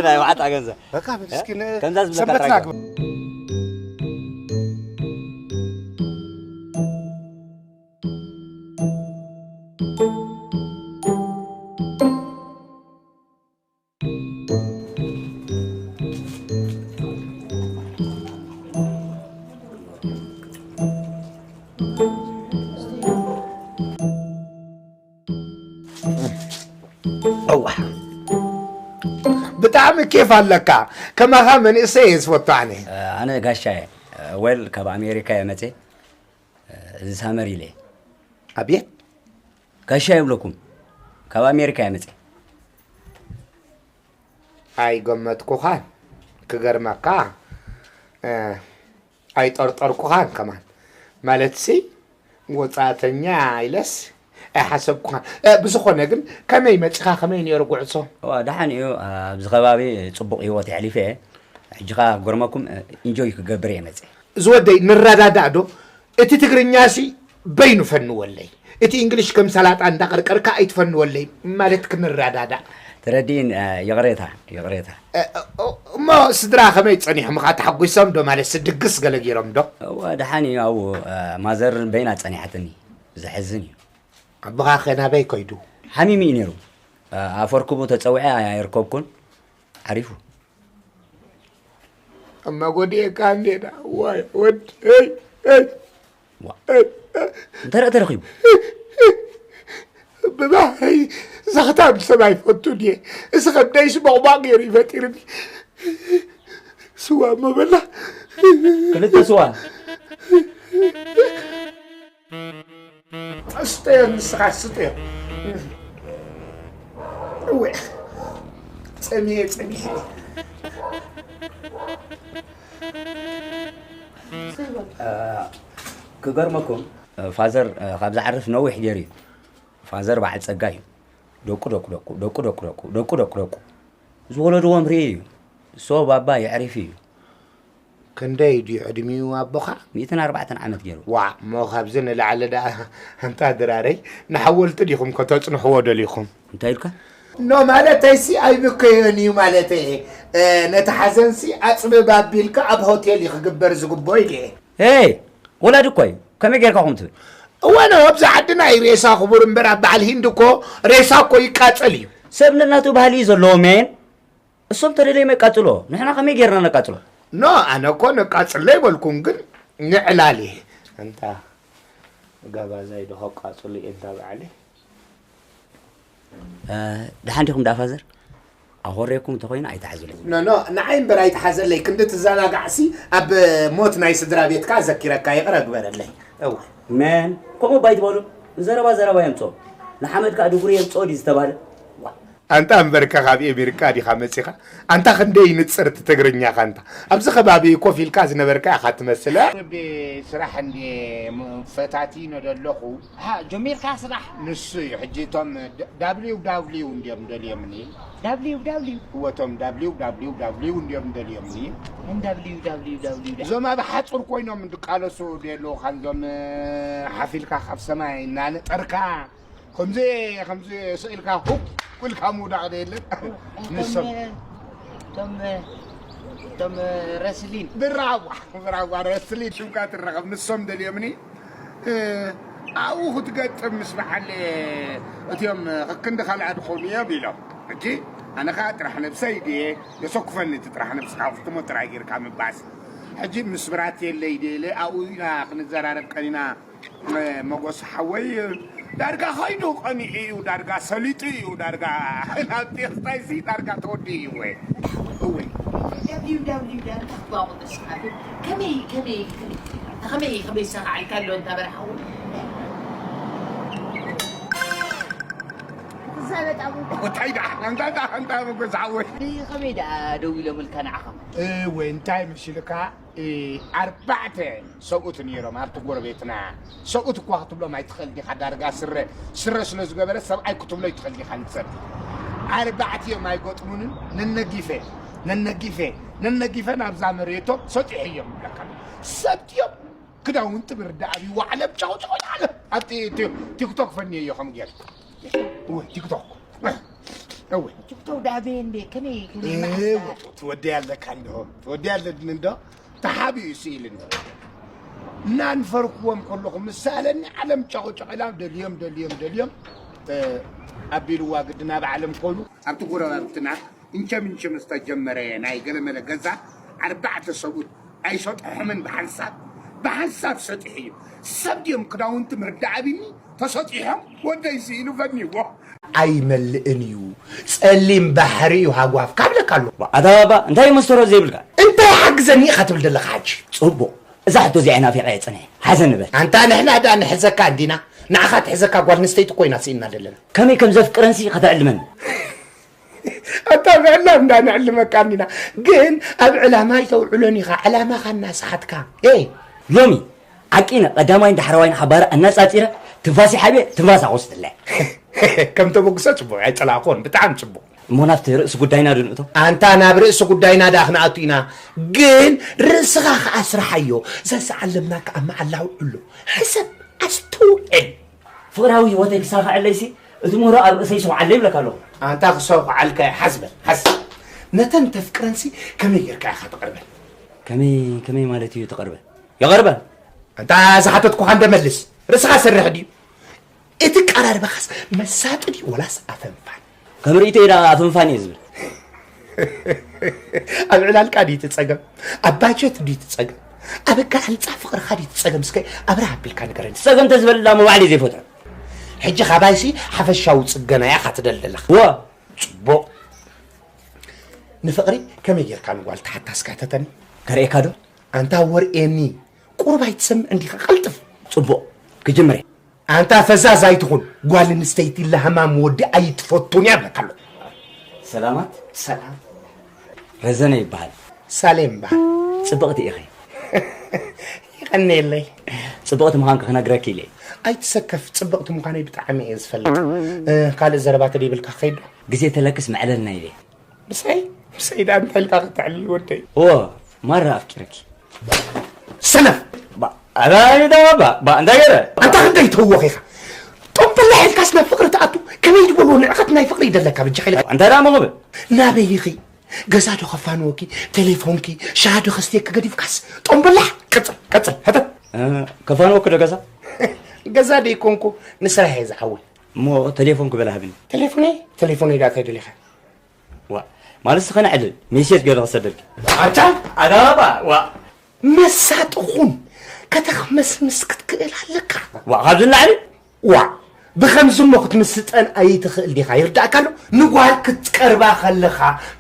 ናይ ማዕጣ ገንዘብ። በቃ፣ በል እስኪ ን-፣ ከምዛ ዝብለካ ሰንበትና ጥራይ ግበር። እዋ። ብጣዕሚ ኬፍ ኣለካ። ከማኻ መንእሰይ እየ ዝፈቱ ኣነ። ኣነ ጋሻ እየ። ዌል፣ ካብ ኣሜሪካ እየ መፅየ። እዚ ሳመር ኢለ። ኣቤት? ጋሻ ይብለኩም። ካብ ኣሜሪካ እየ መፅየ። ኣይገመትኩኻን። ክገርመካ፣ እ፣ ኣይጠርጠርኩኻን ከማን። ማለትሲ፣ ወጻእተኛ ኢለስ ኣይሓሰብኩኻን። እ፣ ብዝኾነ ግን፣ ከመይ መጺኻ? ከመይ ነይሩ ጉዕዞ? እዋ፣ ደሓን እዩ። ኣብዚ ከባቢ ጽቡቕ ህይወት የሕሊፈ እየ። ሕጂ ኸኣ ክገርመኩም፣ እ፣ ኢንጆይ ክገብር እየ መጺአ። ዝወደይ፣ ንረዳዳእ ዶ? እቲ ትግርኛሲ በይኑ ፈንወለይ፣ እቲ እንግሊሽ ከም ሰላጣ እንዳቐርቀርካ ኣይትፈንወለይ፣ ማለት ክንረዳዳእ። ተረዲእን፣ እ፣ ይቕሬታ፣ ይቕሬታ። እ፣ እ፣ እሞ ስድራ ከመይ ጸኒሖምኻ? ተሓጒሶም ዶ? ማለትሲ ድግስ ገለ ገይሮም ዶ? እወ፣ ደሓን እዩ። ኣብኡ፣ እ፣ ማዘር በይና ጸኒሓትኒ። ዘሕዝን እዩ። ኣቦኻ ኸ ናበይ ከይዱ? ሓሚሙ እዩ ነይሩ። እ፣ ኣፈርክቡ ተጸዊዐ ኣይርከብኩን። ዓሪፉ። እማ ጎዲኤካ እንዴ ዳ፣ ዋይ፣ ወድ፣ እይ፣ እይ። ዋ። እንታይ ደኣ ተረኺቡ? ብባህረይ ዘኽታም ሰብ ኣይፈቱን እየ። እዚ ከብደይስ ቦቕቧቕ ገይሩ እዩ ፈጢሩኒ። ስዋ እሞ በላ። ክልተ ስዋ። ስተ፣ ንስኻ ስተ። እወ፣ ጸሚየ፣ ጸሚየ። እ፣ ክገርመኩም፣ እ፣ ፋዘር፣ እ፣ ካብ ዝዓርፍ ነዊሕ ገይሩ እዩ። ፋዘር በዓል ጸጋ እዩ። ደቁ፣ ደቁ፣ ደቁ፣ ደቁ፣ ደቁ፣ ደቁ፣ ደቁ፣ ደቁ፣ ደቁ። ዝወለድዎም ርኢ እዩ። ሶ ባባ የዕሪፍ እዩ። ክንደይ ድዩ ዕድሚኡ ኣቦኻ? ሚእትን ኣርባዕተን ዓመት ገይሩ። ዋእ፣ እሞ ካብዚ ንላዕሊ ደኣ፣ ኣንታ ድራረይ፣ ንሓወልቲ ዲኹም ከተጽንሕዎ ደሊኹም? እንታይ ኢልካ? ኖ፣ ማለተይሲ ኣይብከዮን እዩ ማለተይ እየ። እ፣ ነቲ ሓዘንሲ ኣጽብብ ኣቢልካ ኣብ ሆቴል እዩ ክግበር ዝግብኦ ኢለ እየ። ሄይ፣ ወላዲ እኮ እዩ። ከመይ ጌርካ ከምኡ ትብል? እወ፣ ኖ፣ ኣብዚ ዓድና እዩ ሬሳ ክቡር እምበር ኣብ በዓል ሂንድ እኮ ሬሳ እኮ ይቃጸል እዩ። ሰብ ነናቱ ባህሊ እዩ ዘለዎ፣ ሜን። እሶም ተደለዮም የቃጽሎ፣ ንሕና ከመይ ጌርና ነቃጽሎ? ኖ፣ ኣነ እኮ ነቃጽሎ ኣይበልኩን፣ ግን ንዕላል እየ። እንታ ጋባዛይ ዶ ከቃጽሎ እየ እንታ በዓለይ? እ፣ ደሓን ዲኹም ደኣ ፋዘር? ኣኾርየኩም እንተኾይኑ ኣይትሓዙለይ። ኖ፣ ኖ፣ ንዓይ እምበር ኣይትሓዘለይ። ክንዲ ትዘናጋዕሲ ኣብ ሞት ናይ ስድራ ቤትካ ዘኪረካ ይቕረ ግበረለይ። እወ። መን? ከምኡ እባ ኣይትበሉ። ዘረባ ዘረባ የምጽኦ። ንሓመድ ከኣ ድጉሪ የምጽኦ ድዩ ዝተባህለ? ዋ። ኣንታ እምበርከ ካብ ኤሜሪካ ዲኻ መጺኻ? ኣንታ ክንደይ ንጽርቲ ትግርኛኻ ኣንታ። ኣብዚ ከባቢ ኮፍ ኢልካ ዝነበርካ ኢኻ ትመስል፣ እ? ወዲ ስራሕ እንድየ ም-፣ ፈታቲኖ ዘለኹ። ሃ፣ ጀሚርካ ስራሕ? ንሱ እዩ። ሕጂ እቶም ድ-፣ ዳብሊው ዳብሊው እንድዮም ደልዮምኒ። ዳብሊው ዳብሊው? እወ፣ እቶም ዳብሊው ዳብሊው ዳብሊው እንድዮም ደልዮምኒ። መን ዳብሊው ዳብሊው ዳብሊው ዳ-? እዞም ኣብ ሓጹር ኮይኖም ዝቃለሱ ደለዉ፣ ኻንዞም ሓፊልካ ካብ ሰማይ እናነጠርካ። ከምዚ፣ ከምዚ ስኢልካ ሁክ ኢልካ ምውዳቕ ዶ የለን? እቶም፣ ንሶም። እቶም፣ እቶም ረስሊን። ብራዋ፣ ብራዋ ረስሊን ሽምካ ትረኸብ። ንሶም ደልዮምኒ፣ እ፣ ኣብኡ ክትገጥም ምስ በዓል፣ እቲኦም ከክንዲ ካልኣ ድኾኑ እዮም ኢሎም። ሕጂ ኣነ ኸኣ ጥራሕ ነብሰይ ድየ፣ የሰኩፈኒ እቲ ጥራሕ ነብስኻ ክትሞ ጥራይ ጌርካ ምባስ። ሕጂ ምስ ብራት የለይ ድየ ኢለ ኣብኡ ኢና ክንዘራረብ ቀኒና። እ፣ መጎስ ሓወይ ዳርጋ ኸይዱ ቀኒዑ እዩ፣ ዳርጋ ሰሊጡ እዩ፣ ዳርጋ ናብ ቴክስታይሲ ዳርጋ ተወዲኡ እዩ። እወ፣ እወ። ደብሊው ደብሊው ዳርጋ ክባቑ ተስሓቱ። ከመይ፣ ከመይ፣ ከመይ፣ ከመይ፣ ከመይ ሰኻዓልካ ኣሎ እንታ በረሓ እውን? ክዛበጥ ኣብኡ። እንታይ ደኣ፣ እንታይ ደኣ፣ እንታይ መጎስ ሓወይ? ከመይ ደኣ ደው ኢሎምልካ ንዓኻ? እወ፣ እንታይ መሲልካ? እ፣ ኣርባዕተ ሰብኡት ነይሮም ኣብቲ ጎረቤትና። ሰብኡት እኳ ክትብሎም ኣይትኽእል ዲኻ፣ ዳርጋ ስረ፣ ስረ ስለ ዝገበረ ሰብኣይ ክትብሎ ኣይትኽእል ዲኻ ንሰብ። ኣርባዕቲኦም ኣይገጥሙንን። ነነጊፈ፣ ነነጊፈ፣ ነነጊፈ ናብዛ መሬቶም ሰጢሐዮም ይብለካ። ሰብትዮም ክዳውንቲ ብርዲ ኣብይዎ ዓለም ጨቕጨቕ ዓለም። ኣብቲ ቲ-፣ ቲክቶክ ፈንየዮ ከም ገይረ። እወ፣ ቲክቶክ። እወ። ቲክቶክ ዳቤ እንዴ፣ ከመይ፣ ከመይ እወ፣ መዓሳ? ትወደይ ኣለካ እንዶ፣ ትወደይ ኣለድን እንዶ፣ ተሓቢኡ ስኢልን። እናንፈርክዎም ከለኹ ምስ ሰኣለኒ ዓለም ጨቕጨቕ ኢላ፣ ደልዮም፣ ደልዮም፣ ደልዮም፣ እ፣ ኣቢልዋ ግዲ ናብ ዓለም ኮኑ። ኣብቲ ጎረባብትና እንቸም እንቸም ዝተጀመረ ናይ ገለመለ ገዛ ኣርባዕተ ሰብኡት ኣይሰጥሖምን ብሓንሳብ፣ ብሓንሳብ ሰጢሑ እዩ። ሰብ ድዮም ክዳውንቲ ምርዳእ ኣቢኒ ተሰጢሖም ወደይ ስኢሉ ፈኒዎ። ኣይመልእን እዩ። ጸሊም ባሕሪ እዩ ሃጓፍ ካብለካ ኣሎ። ኣታ ባባ፣ እንታይ እዩ መስተሮ ዘይብልካ? እንታይ ሓግዘኒ ኢኻ ትብል ዘለኻ ሕጂ? ጽቡቕ። እዛ ሕቶ እዚኣ ናፊቐ እየ ጸኒሐ። ሓዘን ንበል። ኣንታ ንሕና ደኣ ንሕዘካ እንዲና። ንዓኻ ትሕዘካ ጓል ኣንስተይቲ ኮይና ስኢና ዘለና። ከመይ ከም ዘፍቅረንሲ ከተዕልመኒ። ኣታ ብዕላም እንዳ ንዕልመካ እንዲና። ግን ኣብ ዕላማ ኣይተውዕሎን ኢኻ። ዕላማኻ እናሰሓትካ። ኤይ! ሎሚ ዓቂነ ቀዳማይን ዳሕረዋይን ሓባራ ኣነጻጺረ ትንፋስ ይሓብየ ትንፋስ ኣቑስጥለ። ከም ተበግሶ ጽቡቕ፣ ኣይጸላእኩዎን፣ ብጣዕሚ ጽቡቕ። እሞ ናብቲ ርእሲ ጉዳይና ዶ ንእቶ? ኣንታ ናብ ርእሲ ጉዳይና ደኣ ክንኣቱ ኢና፣ ግን ርእስኻ ከኣ ስርሓዮ። ዘዝዓለምናካ ኣብ መዓላ ኣውዕሎ። ሕሰብ፣ ኣስተውዕል። ፍቕራዊ ህይወተይ ክሳኽዐለይሲ፣ እቲ ምህሮ ኣብ ርእሰይ ሰውዓለይ ይብለካ ኣለኹ። ኣንታ ክሰኹዓልካ እየ፣ ሓዝ በል፣ ሓዝ። ነተን ተፍቅረንሲ ከመይ ጌርካ ኢኻ ተቕርበን? ከመይ፣ ከመይ ማለት እዩ ተቐርበ? የቐርበ። ኣንታ ዝሓተትኩኻ እንደ መልስ፣ ርእስኻ ሰርሕ ድዩ? እቲ ቀራርባኻስ መሳጢ ድዩ ወላስ ኣፈንፋኒ? ከም ርእይቶይ ደኣ ኣፈንፋኒ እየ ዝብል። ኣብ ዕላልካ ድዩ እቲ ጸገም? ኣብ ባጀት ድዩ እቲ ጸገም? ኣብ ኣገላልጻ ፍቕርኻ ድዩ እቲ ጸገም? እስከ ኣብርህ ኣቢልካ ንገረኒ። ጸገም ተዝበልላ እሞ ባዕለይ ዘይፈትሖ። ሕጂ ካባይሲ ሓፈሻዊ ጽገና ኢኻ ትደሊ ዘለኻ። እወ። ጽቡቕ። ንፍቕሪ ከመይ ጌርካ ንጓል ትሓታ እስከ ሕተተኒ? ከርእየካ ዶ? ኣንታ ወርእየኒ። ቁሩብ ኣይትሰምዕን ዲኻ? ቀልጥፍ። ጽቡቕ። ክጅምር እየ። ኣንታ ፈዛዝ ኣይትኹን። ጓል ኣንስተይቲ ለሃማም ወዲ ኣይትፈቱን እያ እብለካ ኣለኹ። ሰላማት። ሰላም። ረዘነ ይበሃል። ሳሌም በሃል። ጽብቕቲ ኢኺ። ይቐንየለይ። ጽብቕቲ ምዃንኪ ክነግረኪ ኢለ እየ። ኣይትሰከፍ፣ ጽብቕቲ ምዃነይ ብጣዕሚ እየ ዝፈልጥ። እ፣ ካልእ ዘረባ ተደይብልካ ክኸይድ ዶ? ግዜ ተለክስ ምዕለልና ኢለ እየ። ምሳይ? ምሳይ ደኣ እንታይ ኢልካ ከተዕልል ወደይ? እዎ፣ ማራ ኣፍቂረኪ። ሰነፍ! ባ-፣ ኣባይ ዳ ባ-፣ ባ-፣ እንታይ ገይረ? ኣንታ ክንደይ ተወኺኻ? ጦም በላሕ ኢልካስ ናብ ፍቕሪ ትኣቱ? ከመይ ዝበሎ ንዕቐት ናይ ፍቕሪ ይደለካ በጃኻ ኢልካ? እንታይ ደኣ መኽብል? ናበይ ኢኺ? ገዛ ዶ ከፋንወኪ? ቴሌፎንኪ? ሻሂ ዶ ከስትየኪ ገዲፍካስ? ጦም በላሕ! ቀጽል፣ ቀጽል፣ ሕተት! እ፣ ከፋንወኪ ዶ ገዛ? ገዛ ደይኮንኩ፣ ንስራሕ እየ ዝዓዊ። እሞ ቴሌፎንኪ በላ ሃብኒ። ቴሌፎነይ? ቴሌፎነይ ደኣ እንታይ ደሊኻ? ዋ፣ ማለት ስኸነ ዕልል፣ ሜሴጅ ገለ ክሰደልኪ። ኣታ፣ ኣዳባ፣ ዋ። መሳጢ ኹን፣ ከተኽመስምስ ክትክእል ኣለካ። ዋ፣ ካብዚ ንላዕሊ? ዋ፣ ብኸምዚ እሞ ክትምስጠን ኣይትኽእል ዲኻ? ይርዳእካ ኣሎ? ንጓል ክትቀርባ ከለኻ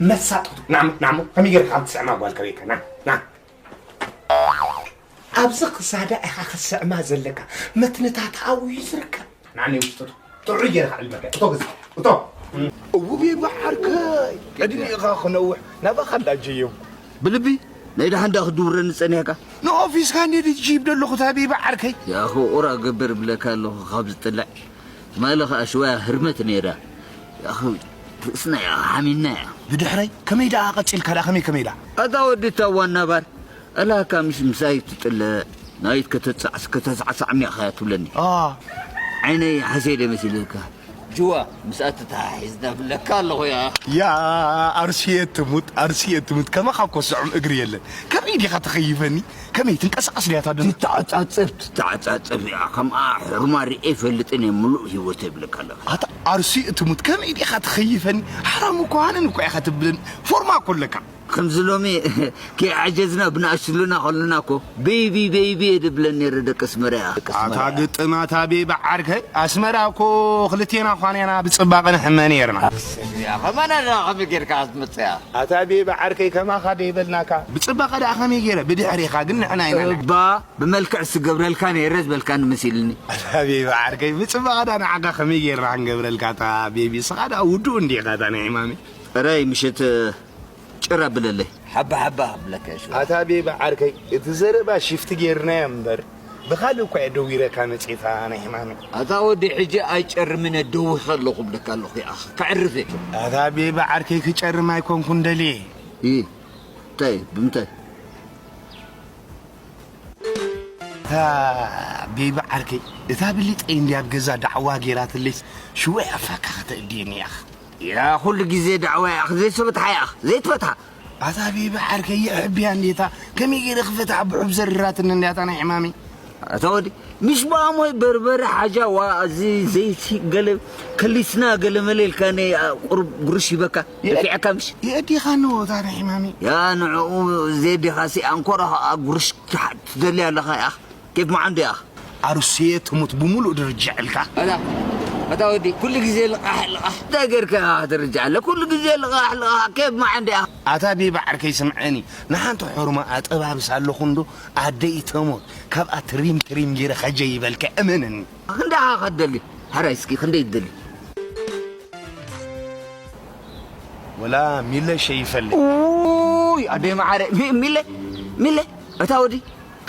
መሳጢ ኹን። ናዕሞ፣ ናዕሞ፣ ከመይ ጌርካ ከም ትስዕማ ጓል ከርእየካ። ና፣ ና። ኣብዚ ክሳዳ ኢኻ ክትስዕማ ዘለካ። መትንታታ ኣብኡ እዩ ዝርከብ። ንዓኒ ውስጥቱ ጥዑይ ጌርካ ዕልመካ። እቶ ግዜ፣ እቶ። እውቤ ብዓርከይ፣ ቅድሚኻ ክነውሕ ናባኻ እንዳጀየው። ብልቢ ናይ ደሓን ደኣ ክድውረኒ ጸኒሕካ? ንኦፊስካ እንዴ ድጅብ ደለኹ ታቤ ብዓርከይ። ያኹ ቁራ ገበር ብለካ ኣለኹ ካብ ዝጥላዕ። ትማሊ ኸኣ ሽዋያ ህርመት ነይራ። ያኹ ርእስና እያ ሓሚና እያ። ብድሕረይ ከመይ ደኣ ቀጺልካ ደኣ ከመይ ከመይ ደኣ? ኣታ ወዲ እታ ዋና ባር። ኣላካ ምሽ ምሳይ ትጥለ ናይት ከተጻዕስ ከተሳዕሳዕኒ ኢኻ ትብለኒ። ኣ። ዓይነይ ሓሰይ ደ መሲልካ? ጅዋ ምስኣ ተተሓሒዝና ብለካ ኣለኹ ያ። ያ ኣርሲየ ትሙት፣ ኣርሲየ ትሙት፣ ከማኻ እኮ ስዑም እግሪ የለን። ከመይ ዲኻ ተኸይፈኒ? ከመይ ትንቀሳቐስ ድያ እታ ደም? ትተዓጻጸፍ፣ ትተዓጻጸፍ እያ። ከምኣ ሕሩማ ርኤ ይፈልጥን እየ፣ ምሉእ ህይወተይ እብለካ ኣለኹ። ኣታ ኣርሲየ ትሙት፣ ከመይ ዲኻ ተኸይፈኒ? ሓራም እኮ ኣነን እኮ ኢኻ ትብለኒ። ፎርማ እኮ ኣለካ። ከምዚ ሎሚ ከይዓጀዝና ብንኣሽሉና ከለና እኮ ቤይቢ ቤይቢ እየ ድብለን ነይረ ደቂ ኣስመራ እያ። ደቂ ኣስመራ ኣታ እያ። ግጥም ኣታ ቤቢ ዓርከይ ኣስመራ እኮ ክልቴና ኳን ኢና ብጽባቐ ንሕመ ነይርና። እያ ኸማና ደኣ ከመይ ጌርካ ክትመጽእ እያ? ኣታ ቤቢ ዓርከይ ከማኻ ደይበልናካ ብጽባቐ ደኣ ከመይ ገይረ ብድሕሪኻ ግን ንሕና ኢና ንሕና። እባ ብመልክዕ ስገብረልካ ነይረ ዝበልካኒ መሲልኒ። ኣታ ቤቢ ዓርከይ ብጽባቐ ደኣ ንዓኻ ከመይ ጌርና ክንገብረልካ እታ ቤቢ እስኻ ደኣ ውዱእ እንዲኻ እታ ናይ ሕማመይ። ጥራይ ምሸት ጭር ኣብለለይ። ሓባ ሓባ ክብለካ እየ ሽወ። ኣታ ቤቢ ዓርከይ፣ እቲ ዘረባ ሽፍቲ ጌርናዮ እምበር፣ ብኻልእ እኳ እየ ደዊረካ መጺእካ ናይ ሕማመይ። ኣታ ወዲ ሕጂ ኣይጨርምን እየ ደዊኸ ኣለኹ እብለካ ኣለኹ ይኣኽ። ከዕርፍ እየ። ኣታ ቤቢ ዓርከይ ክጨርም ኣይኮንኩን ደልየ። እ፣ እንታይ? ብምንታይ? እታ ቤቢ ዓርከይ፣ እታ ብሊጠይ እንድያ ኣብ ገዛ ዳዕዋ ጌራትለይስ ሽወ ኣፋካ ከተእድየኒ ኢኻ። ያ ኩሉ ግዜ ዳዕዋ ኢኻ ዘይትፈትሓ ኢኻ ዘይትፈትሓ። ኣታ ቤቢ ዓርከይ የሕብያ እንዴታ ከመይ ገይረ ክፈትሓ ብሑብ ዘርራትኒ እንድያታ ናይ ሕማመይ። ኣታ ወዲ ምሽ ብኣሞይ በርበረ ሓጃ ዋ እዚ ዘይቲ ገለ ከሊስና ገለ መለ ኢልካ ናይ ቁሩብ ጉርሽ ሂበካ ደፊዐካ ምሽ። የእዲኻ ንዎ እታ ናይ ሕማመይ። ያ ንዕኡ ዘየዲኻሲ ኣንኮራ ኸኣ ጉርሽ ትደሊ ኣለኻ ኢኻ። ኬፍ መዓንዱ ኢኻ። ኣሩስየ ትሙት ብምሉእ ድርጅዐልካ። ኣታ፣ ኣታ ወዲ፣ ኩሉ ግዜ ልቓሕ፣ ልቓሕ። እንታይ ጌርካ ኢኻ ክትርጅዓለ? ኩሉ ግዜ ልቓሕ፣ ልቓሕ። ኬፍ መዓንዱ ኢኻ። ኣታ ቤቢ ዓርከይ ስምዐኒ፣ ንሓንቲ ሑርማ ኣጠባብስ ኣለኹ እንዶ፣ ኣደይ ተሞት፣ ካብኣ ትሪም ትሪም ጌረ ኸጀይበልካ እመነኒ። ክንደይ ኢኻ ክትደሊ? ሕራይ እስኪ፣ ክንደይ ትደሊ? ወላ ሚለ ሸይፈለይ። ኡይ፣ ኣደይ መዓረ፣ ሚ-፣ ሚለ፣ ሚለ፣ እታ ወዲ፣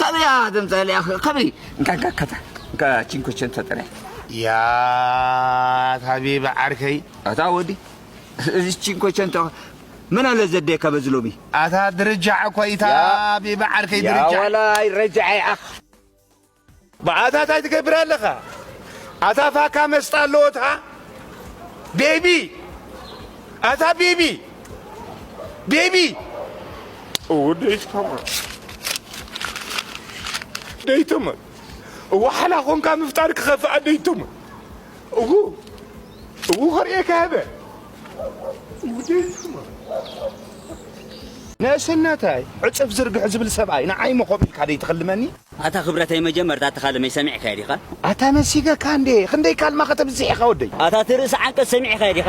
ካበይ እያ ተምጻእለይ? ኣኸ-፣ ካበይ? እንካ፣ እንካ፣ እንካ፣ እንካ፣ ቺንኮ ቸንቶ ጥራይ። ያ፣ ታቤ ብዓርከይ። እታ ወዲ፣ እዚ ቺንኮቸንቶ መን ኣለ ዘደካ በዚ ሎሚ? ኣታ ድርጃ እኮ ኢታ ያ። ቢቢ ዓርከይ ያ ድርጃ። ዋላይ ረጃ ኣኽ። ብኣታ እንታይ ትገብር ኣለኻ? ኣታ ፋካ መስጣ ኣለዎ እታ ቤቢ። ኣታ ቤቢ። ቤቢ። እው ደይ ተማ። ደይ ተማ። እዋ ሓላ ኾንካ ምፍጣር ክኸፍኣ ደይ ተማ። እው። እው ኸርእየካ ህበ። እው ደይ ተማ። ንእስነተይ ዕጽፍ ዝርግሕ ዝብል ሰብኣይ ንዓይ መኾብ ኢልካ ደይ ትኽልመኒ? ኣታ ክብረተይ መጀመርታ ተኻለመይ ሰሚዕካዮ ዲኻ? ኣታ መሲገካ እንዴ፣ ክንደይ ካልማ ከተብዝሕ ኢኻ ወደይ? ኣታ እቲ ርእሲ ዓንቀጽ ሰሚዕካዮ ዲኻ?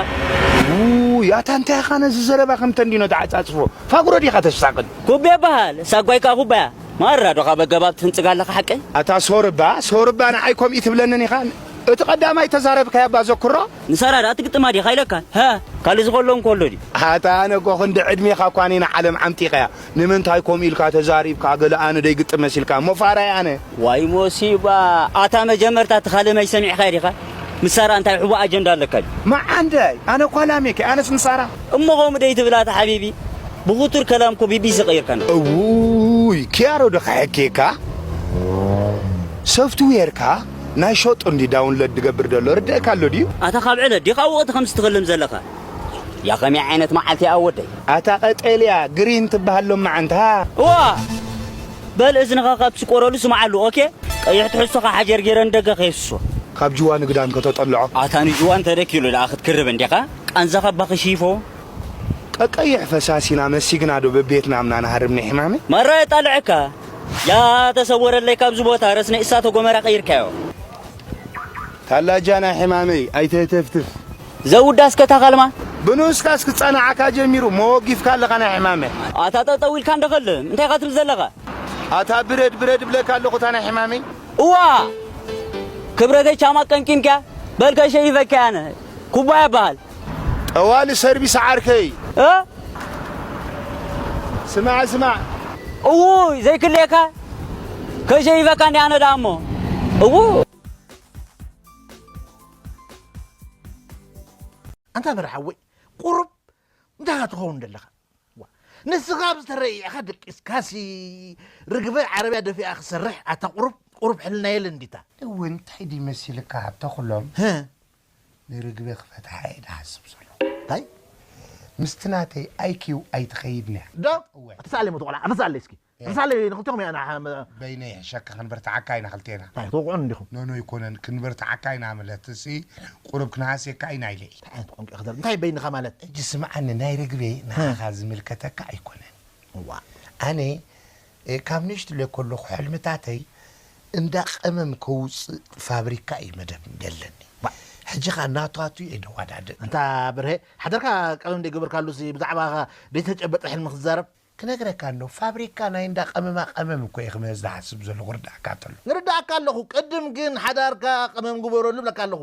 ውይ፣ ኣታ እንታይ ኢኻ ነዚ ዘረባ ከም ተንዲኖ ተዓጻጽፎ? ፋጉሮ ዲኻ ተሳቕል? ኩቤ በሃል፣ ሳጓይ ከኣ ኩባያ። ማራ ዶ ካብ ኣገባብ ትንጽግ ኣለኻ ሓቀይ? ኣታ ሶርባ፣ ሶርባ ንዓይ ከምኡ ትብለንን ኢኻ? እቲ ቀዳማይ ተዛረብካያ እባ ዘክሮ? ንሳራ ደኣ ትግጥማ ዲኻ ኢለካ? ሃ፣ ካልእ ዝኸሎ እንከሎ ድዩ? ኣታ ኣነ እኮ ክንዲ ዕድሜኻ እኳ እኔ ንዓለም ዓምጢቐያ። ንምንታይ ከምኡ ኢልካ ተዛሪብካ? ገለ ኣነ ደይግጥም መሲልካ እሞ ፋራይ ኣነ። ዋይ ሞሲባ! ኣታ መጀመርታ እቲ ካልእ ማይ ሰሚዕካዮ ዲኻ? ምስ ሳራ እንታይ ሕቡእ ኣጀንዳ ኣለካ ድዩ? መዓንደይ! ኣነ እኳ ላሜከ፣ ኣነስ ንሳራ። እሞ ከምኡ ደይትብል ኣታ ሓቢቢ? ብኽቱር ከላም እኮ ቢቢሲ ቀይርካና። እውይ! ኪያሮ ዶ ከሐኬካ? ሶፍትዌርካ ናይ ሸጡ እንዲ ዳውንሎድ ድገብር ደሎ ርድእካ ኣሎ ድዩ? ኣታ ካብ ዕለት ዲኻ ወቕቲ ከምዚ ትኽልም ዘለኻ? ያ ኸመይ ዓይነት መዓልቲ እያ ወደይ? ኣታ ቀጠልያ ግሪን ትበሃል ሎማዓንቲ፣ ሃ? እዋ! በል እዝንኻ ካብ ትስቆረሉ ስምዓሉ፣ ኦኬ? ቀይሕ ትሕዝቶኻ ሓጀር ገይረ ንደገ ከየፍስሶ። ካብ ጅዋ ንግዳም ከተጠልዖ። ኣታ ንጅዋ እንተደኪሉ ደኣ ክትክርብ እንዲኻ? ቃንዛኻ ባኽሺፎ። ቀቀይሕ ፈሳሲና መሲግና ዶ በቤትና ምና ንሃርም ንሕማመ? ማራ የጣልዐካ። ያ ተሰወረለይ ካብዚ ቦታ፣ ረስነ እሳተ ጎመራ ቀይርካዮ። ታላጃና ሕማመይ ኣይተህተፍትፍ። ዘውዳስ ከታ ካልማ? ብንኡስካስ ክጸናዓካ ጀሚሩ፣ መወጊፍካ ኣለኻ ናይ ሕማመ። ኣታ ጠጠው ኢልካ እንደኸልም፣ እንታይ ኢኻ ትብል ዘለኻ? ኣታ ብረድ ብረድ እብለካ ኣለኹ፣ እታ ናይ ሕማመይ። እዋ! ክብረተይ ቻማ ቀንቂንካ፣ በል ከሸይፈካ ኣነ። ኩባያ በሃል። ጠዋሊ ሰርቪስ ዓርከይ። እ? ስማዕ፣ ስማዕ። እውይ፣ ዘይክልየካ? ከሸይፈካ እንዲ ኣነ ደኣ እሞ። እው። ኣንታ በርሓ ሓወይ፣ ቁሩብ እንታይ ኢኻ ትኸውን ዘለኻ? ዋ፣ ንስኻ ኣብ ዝተረእየኻ ደቂስካሲ ርግበ ዓረብያ ደፊኣ ክሰርሕ፣ ኣታ ቁሩብ፣ ቁሩብ ሕልና የለን ዲታ? እወ፣ እንታይ ድዩ መሲልካ ተኽሎም? ህ። ንርግበ ክፈትሓ እየ ዝሓስብ ዘለኹ። እንታይ? ምስቲ ናተይ ኣይ ኪው ኣይትኸይድን እያ። ዶ? እወ። ኣተስኣለይ ሞት ቆልዓ፣ ኣተስኣለይ እስኪ። እ። ኣተስኣለይ ንኽልቴኹም እያ ንዓ-፣ በይነይ ይሕሸካ፣ ክንበርትዓካ ኢና ክልቴና። እንታይ ትወቕዑን እንዲኹም? ኖኖ ኣይኮነን፣ ክንበርትዓካ ኢና ማለት እሲ ቁሩብ ክንሃስየካ ኢና ኢለ እየ። እንታይ ዓይነት ቋንቋ ኢኻ ተዛርብ? እንታይ በይንኻ ማለት? ሕጂ ስምዓኒ፣ ናይ ርግበ እ። ንዓኻ ዝምልከተካ ኣይኮነን። እዋ። ኣነ፣ እ፣ ካብ ንእሽትለይ ከለኹ ሕልምታተይ እንዳ ቀመም ከውፅእ ፋብሪካ እዩ መደብ ደለኒ። ባ- ሕጂ ኸኣ ናቱ ኣቱ እየ ደዋዳድእ። ኣንታ ብርሄ፣ ሓደርካ ቀመም ደይገበርካሉሲ ብዛዕባ ዘይተጨበጠ ሕልሚ ክትዛረብ? ክነግረካ እንዶ፣ ፋብሪካ ናይ እንዳ ቀመማ ቀመም እኮ እየ ክምህዝ ዝሓስብ ዘለኹ፣ ርዳእካ እንተሎ። ንርዳእካ ኣለኹ፣ ቅድም ግን ሓዳርካ ቀመም ግበረሉ እብለካ ኣለኹ።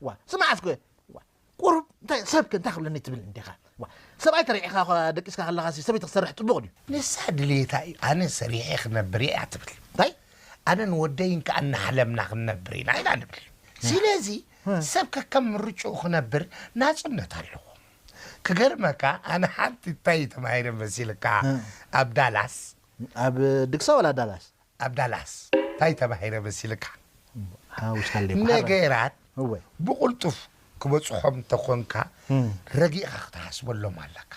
ዋ፣ ስማዕ እስከ፣ ዋ፣ ቁሩብ እንታይ፣ ሰብከ እንታይ ክብለኒ ትብል እንዲኻ? ዋ፣ ሰብኣይ ተሪዕኻ እኳ ደቂስካ ከለኻሲ ሰበይቲ ክሰርሕ ጽቡቕ ድዩ? ንሳ ድልየታ እዩ፣ ኣነ ሰሪሐ ክነብር እየ እያ ትብል። እንታይ? ኣነን ወደይን ከኣ እናሓለምና ክንነብር ኢና ኢና ንብል። ስለዚ፣ እ። ሰብ ከከም ምርጭኡ ክነብር ናጽነት ኣለዎ። ክገርመካ፣ ኣነ ሓንቲ እንታይ ተማሂረ መሲልካ? እ። ኣብ ዳላስ። ኣብ ድግሳ ወላ ዳላስ? ኣብ ዳላስ። እንታይ ተማሂረ መሲልካ? ሓውስካ ኣለይ፣ ሓራ። ነገራት እወ። ብቕልጡፍ ክበጽሖም እንተኾንካ፣ እ። ረጊእኻ ክትሓስበሎም ኣለካ።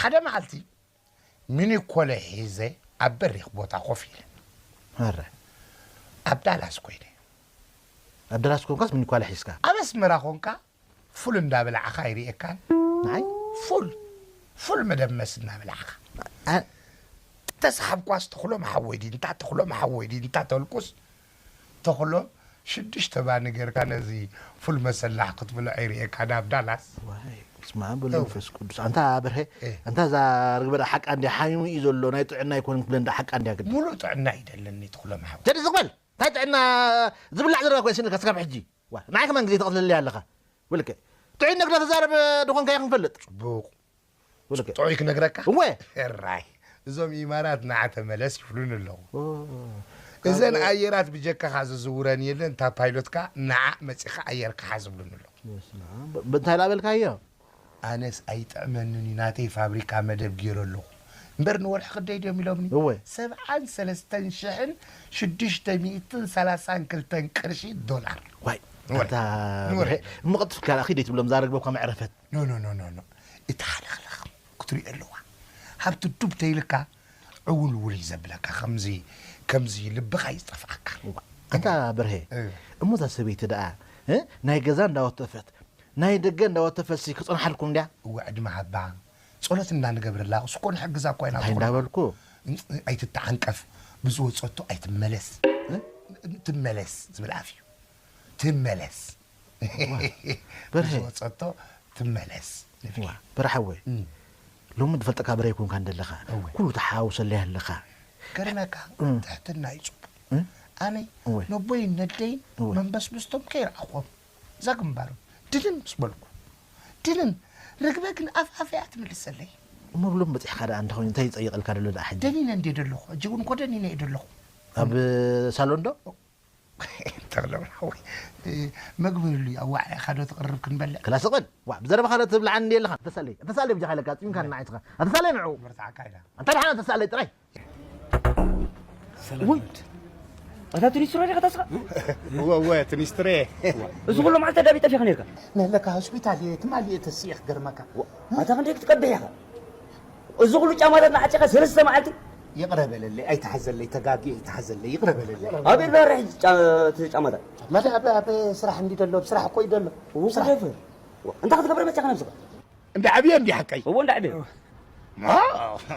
ሓደ መዓልቲ፣ ሚኒኮለ ሒዘ ኣብ በሪኽ ቦታ ኮፍ ኢለ። ኣረ። ኣብ ዳላስ ኮይነ። ኣብ ዳላስ ኮንካስ ሚኒኮለ ሒዝካ? ኣብ ኣስመራ ኮንካ ፉል እንዳበላዕኻ ኣይርእየካን? ንዓይ? ፉል፣ ፉል መደመስ እናበላዕኻ። ኣ- እንተሰሓብኳስ ተኽሎም ሓወይ ድዩ፣ እንታ ተኽሎም ሓወይ ድዩ፣ እንታ ተልኩስ ተኽሎም ሽዱሽተ ባኒ ጌርካ ነዚ ፉል መሰላሕ ክትብልዖ ይርእየካ ናብ ዳላስ። ዋይ፣ በስመ ኣብ ወወልድ እው። ወመንፈስ ቅዱስ። ኣንታ ብርሄ፣ እ። ኣንታ እዛ ርግበ ደኣ ሓቃ እንድያ ሓሚሙ እዩ ዘሎ፣ ናይ ጥዕና ኣይኮነን ክብለን ደኣ ሓቃ እንድያ ግዲ። ሙሉእ ጥዕና እዩ ደለኒ ተኽሎም ሓወይ። ዘዲ ዝቕበል፣ እንታይ ጥዕና ዝብላዕ ዘረባ እኮ የስእነካ ስካብ ሕጂ። ዋ፣ ንዓይ ከማን ግዜ ተቐትለለይ ኣለኻ። ወልከ፣ ጥዑይ ነግዳ ተዛረብ ድኾንካ ይኽንፈልጥ። ጽቡቕ። ወልከ። ጥዑይ ክነግረካ? እወ። ሕራይ። እዞም ኢማራት ንዓ ተመለስ ይብሉኒ ኣለዉ። ኦ፣ እዘን ካብ ኣየራት ብጀካኻ ዝዝውረን የለን፣ እታ ፓይሎትካ ንዓ መጺኻ ኣየር ክሓዝ ይብሉኒ ኣለዉ። በስመ ኣብ። ብ-፣ እንታይ ላበልካዮ? ኣነስ ኣይጥዕመንን እዩ፣ ናተይ ፋብሪካ መደብ ገይረ ኣለኹ። እምበር ንወርሒ ክደይ ድዮም ኢሎምኒ? እወ። ሰብዓን ሰለስተን ሽሕን ሽዱሽተ ሚእትን ሰላሳን ክልተን ቅርሺ ዶላር። ዋይ፣ ንወርሒ። ኣታ ንወርሒ። ብርሄ፣ እሞ ቀልጥፍካ ኪድ ኣይትብሎም፣ እዛ ርግበ እኳ መዕረፈት። ኖ፣ ኖ፣ ኖ፣ ኖ፣ ኖ። እቲ ሓለኽለኽ ክትሪኦ ኣለዋ። ሃብቲ ዱብ ተይልካ ዕውል ውል እዩ ዘብለካ። ከምዚ፣ ከምዚ ልብኻ እዩ ዝጠፍኣካ። እዋ፣ ኣታ ብርሄ፣ እ። እሞ እዛ ሰበይቲ ደኣ፣ እ? ናይ ገዛ እንዳወተፈት፣ ናይ ደገ እንዳወተፈት ሲ ክጸንሓልኩም ድያ? እወ፣ ዕድመ ሃባ። ጸሎት እንዳንገብረላ፣ እሱ እኮ ንሕግዛ እኮ ኢና እንታይ ትኹን። እንዳበልኩ? ኣይትተዓንቀፍ፣ ብዝወጸቶ ኣይትመለስ። እ? ትመለስ ዝብል ኣፍ እዩ። ትመለስ። ዋ፣ በርሀ። ዝወጸቶ ትመለስ። ዋ፣ በርሀ ሓወይ። እም። ሎሚ ዝፈልጠካ በርሀ ኣይኮንካን ዘለኻ። እወ። ኩሉ ተሓዋውሰለይ ኣለኻ። ገርመካ፣ እም። ትሕትና እዩ ጽቡቕ። እም? ኣነይ እወ። ነቦይን ነደይን እወ። መንበስብስቶም ከይረኣኹዎም። እዛ ግንባሮም ድንን ምስ በልኩ። ድንን። ርግበ ግን ኣፍ ኣፈይ እያ ትምልሰለይ። እሞ ብሎም በጺሕካ ደኣ እንተኾይኑ እንታይ ይጸይቐልካ ደሎ ደኣ ሕጂ? ደኒነ እንድየ ደለኹ። ሕጂ እውን እኮ ደኒነ እየ ደለኹ። ኣብ ሳሎን ዶ? ተኽለ ብርሃን ወይ፣ እ፣ መግቢ ህሉ እዩ። ኣብ ዋዕላ ኢኻ ዶ ትቕርብ ክንበልዕ? ክላስ ቕል። ዋ፣ ብዘረባኻ ዶ ትብልዓኒ እንዲ ኣለኻ? ተሳለይ፣ ተሳለይ ብጃኻ ኢለካ፣ ጽሚምካ ንዓይትኻ። ኣተሳለይ ንዑ። መርታዕካ ኢላ። ኣንታ ደሓን ተሳለይ ጥራይ። ሰላም ውይ። ወድ። ኣታ ትኒስትሮ ዲኻ ታስኻ? እወ፣ እወ፣ ትኒስትሮ እየ። እዚ ኩሉ መዓልቲ ኣዳቢ ጠፊኻ ነርካ? ነለካ ሆስፒታል እየ፣ ትማሊ እየ ተስኢኽ ገርመካ። ኣታ ክንደይ ክትቀብሕ ኢኻ? እዚ ኩሉ ጫማታት ንዓጺኻ ሰለስተ መዓልቲ? ይቕረ በለለይ፣ ኣይትሓዘለይ፣ ተጋግየ ኣይትሓዘለይ፣ ይቕረ በለለይ። ኣበይ ዶ ርሒ ጫ-፣ እቲ ጫማታት? መለ ኣብ፣ ኣብ ስራሕ እንዲ ደሎ፣ ኣብ ስራሕ እኮ እዩ ደሎ። እዎ፣ ስራሕ። ክደፍር። እንታይ ክትገብረ መጺኻ ነብስኻ? እንዳ ዓብየ እንዲ ሓቀይ? እዎ፣ እንዳ ዓብየ። ማ-፣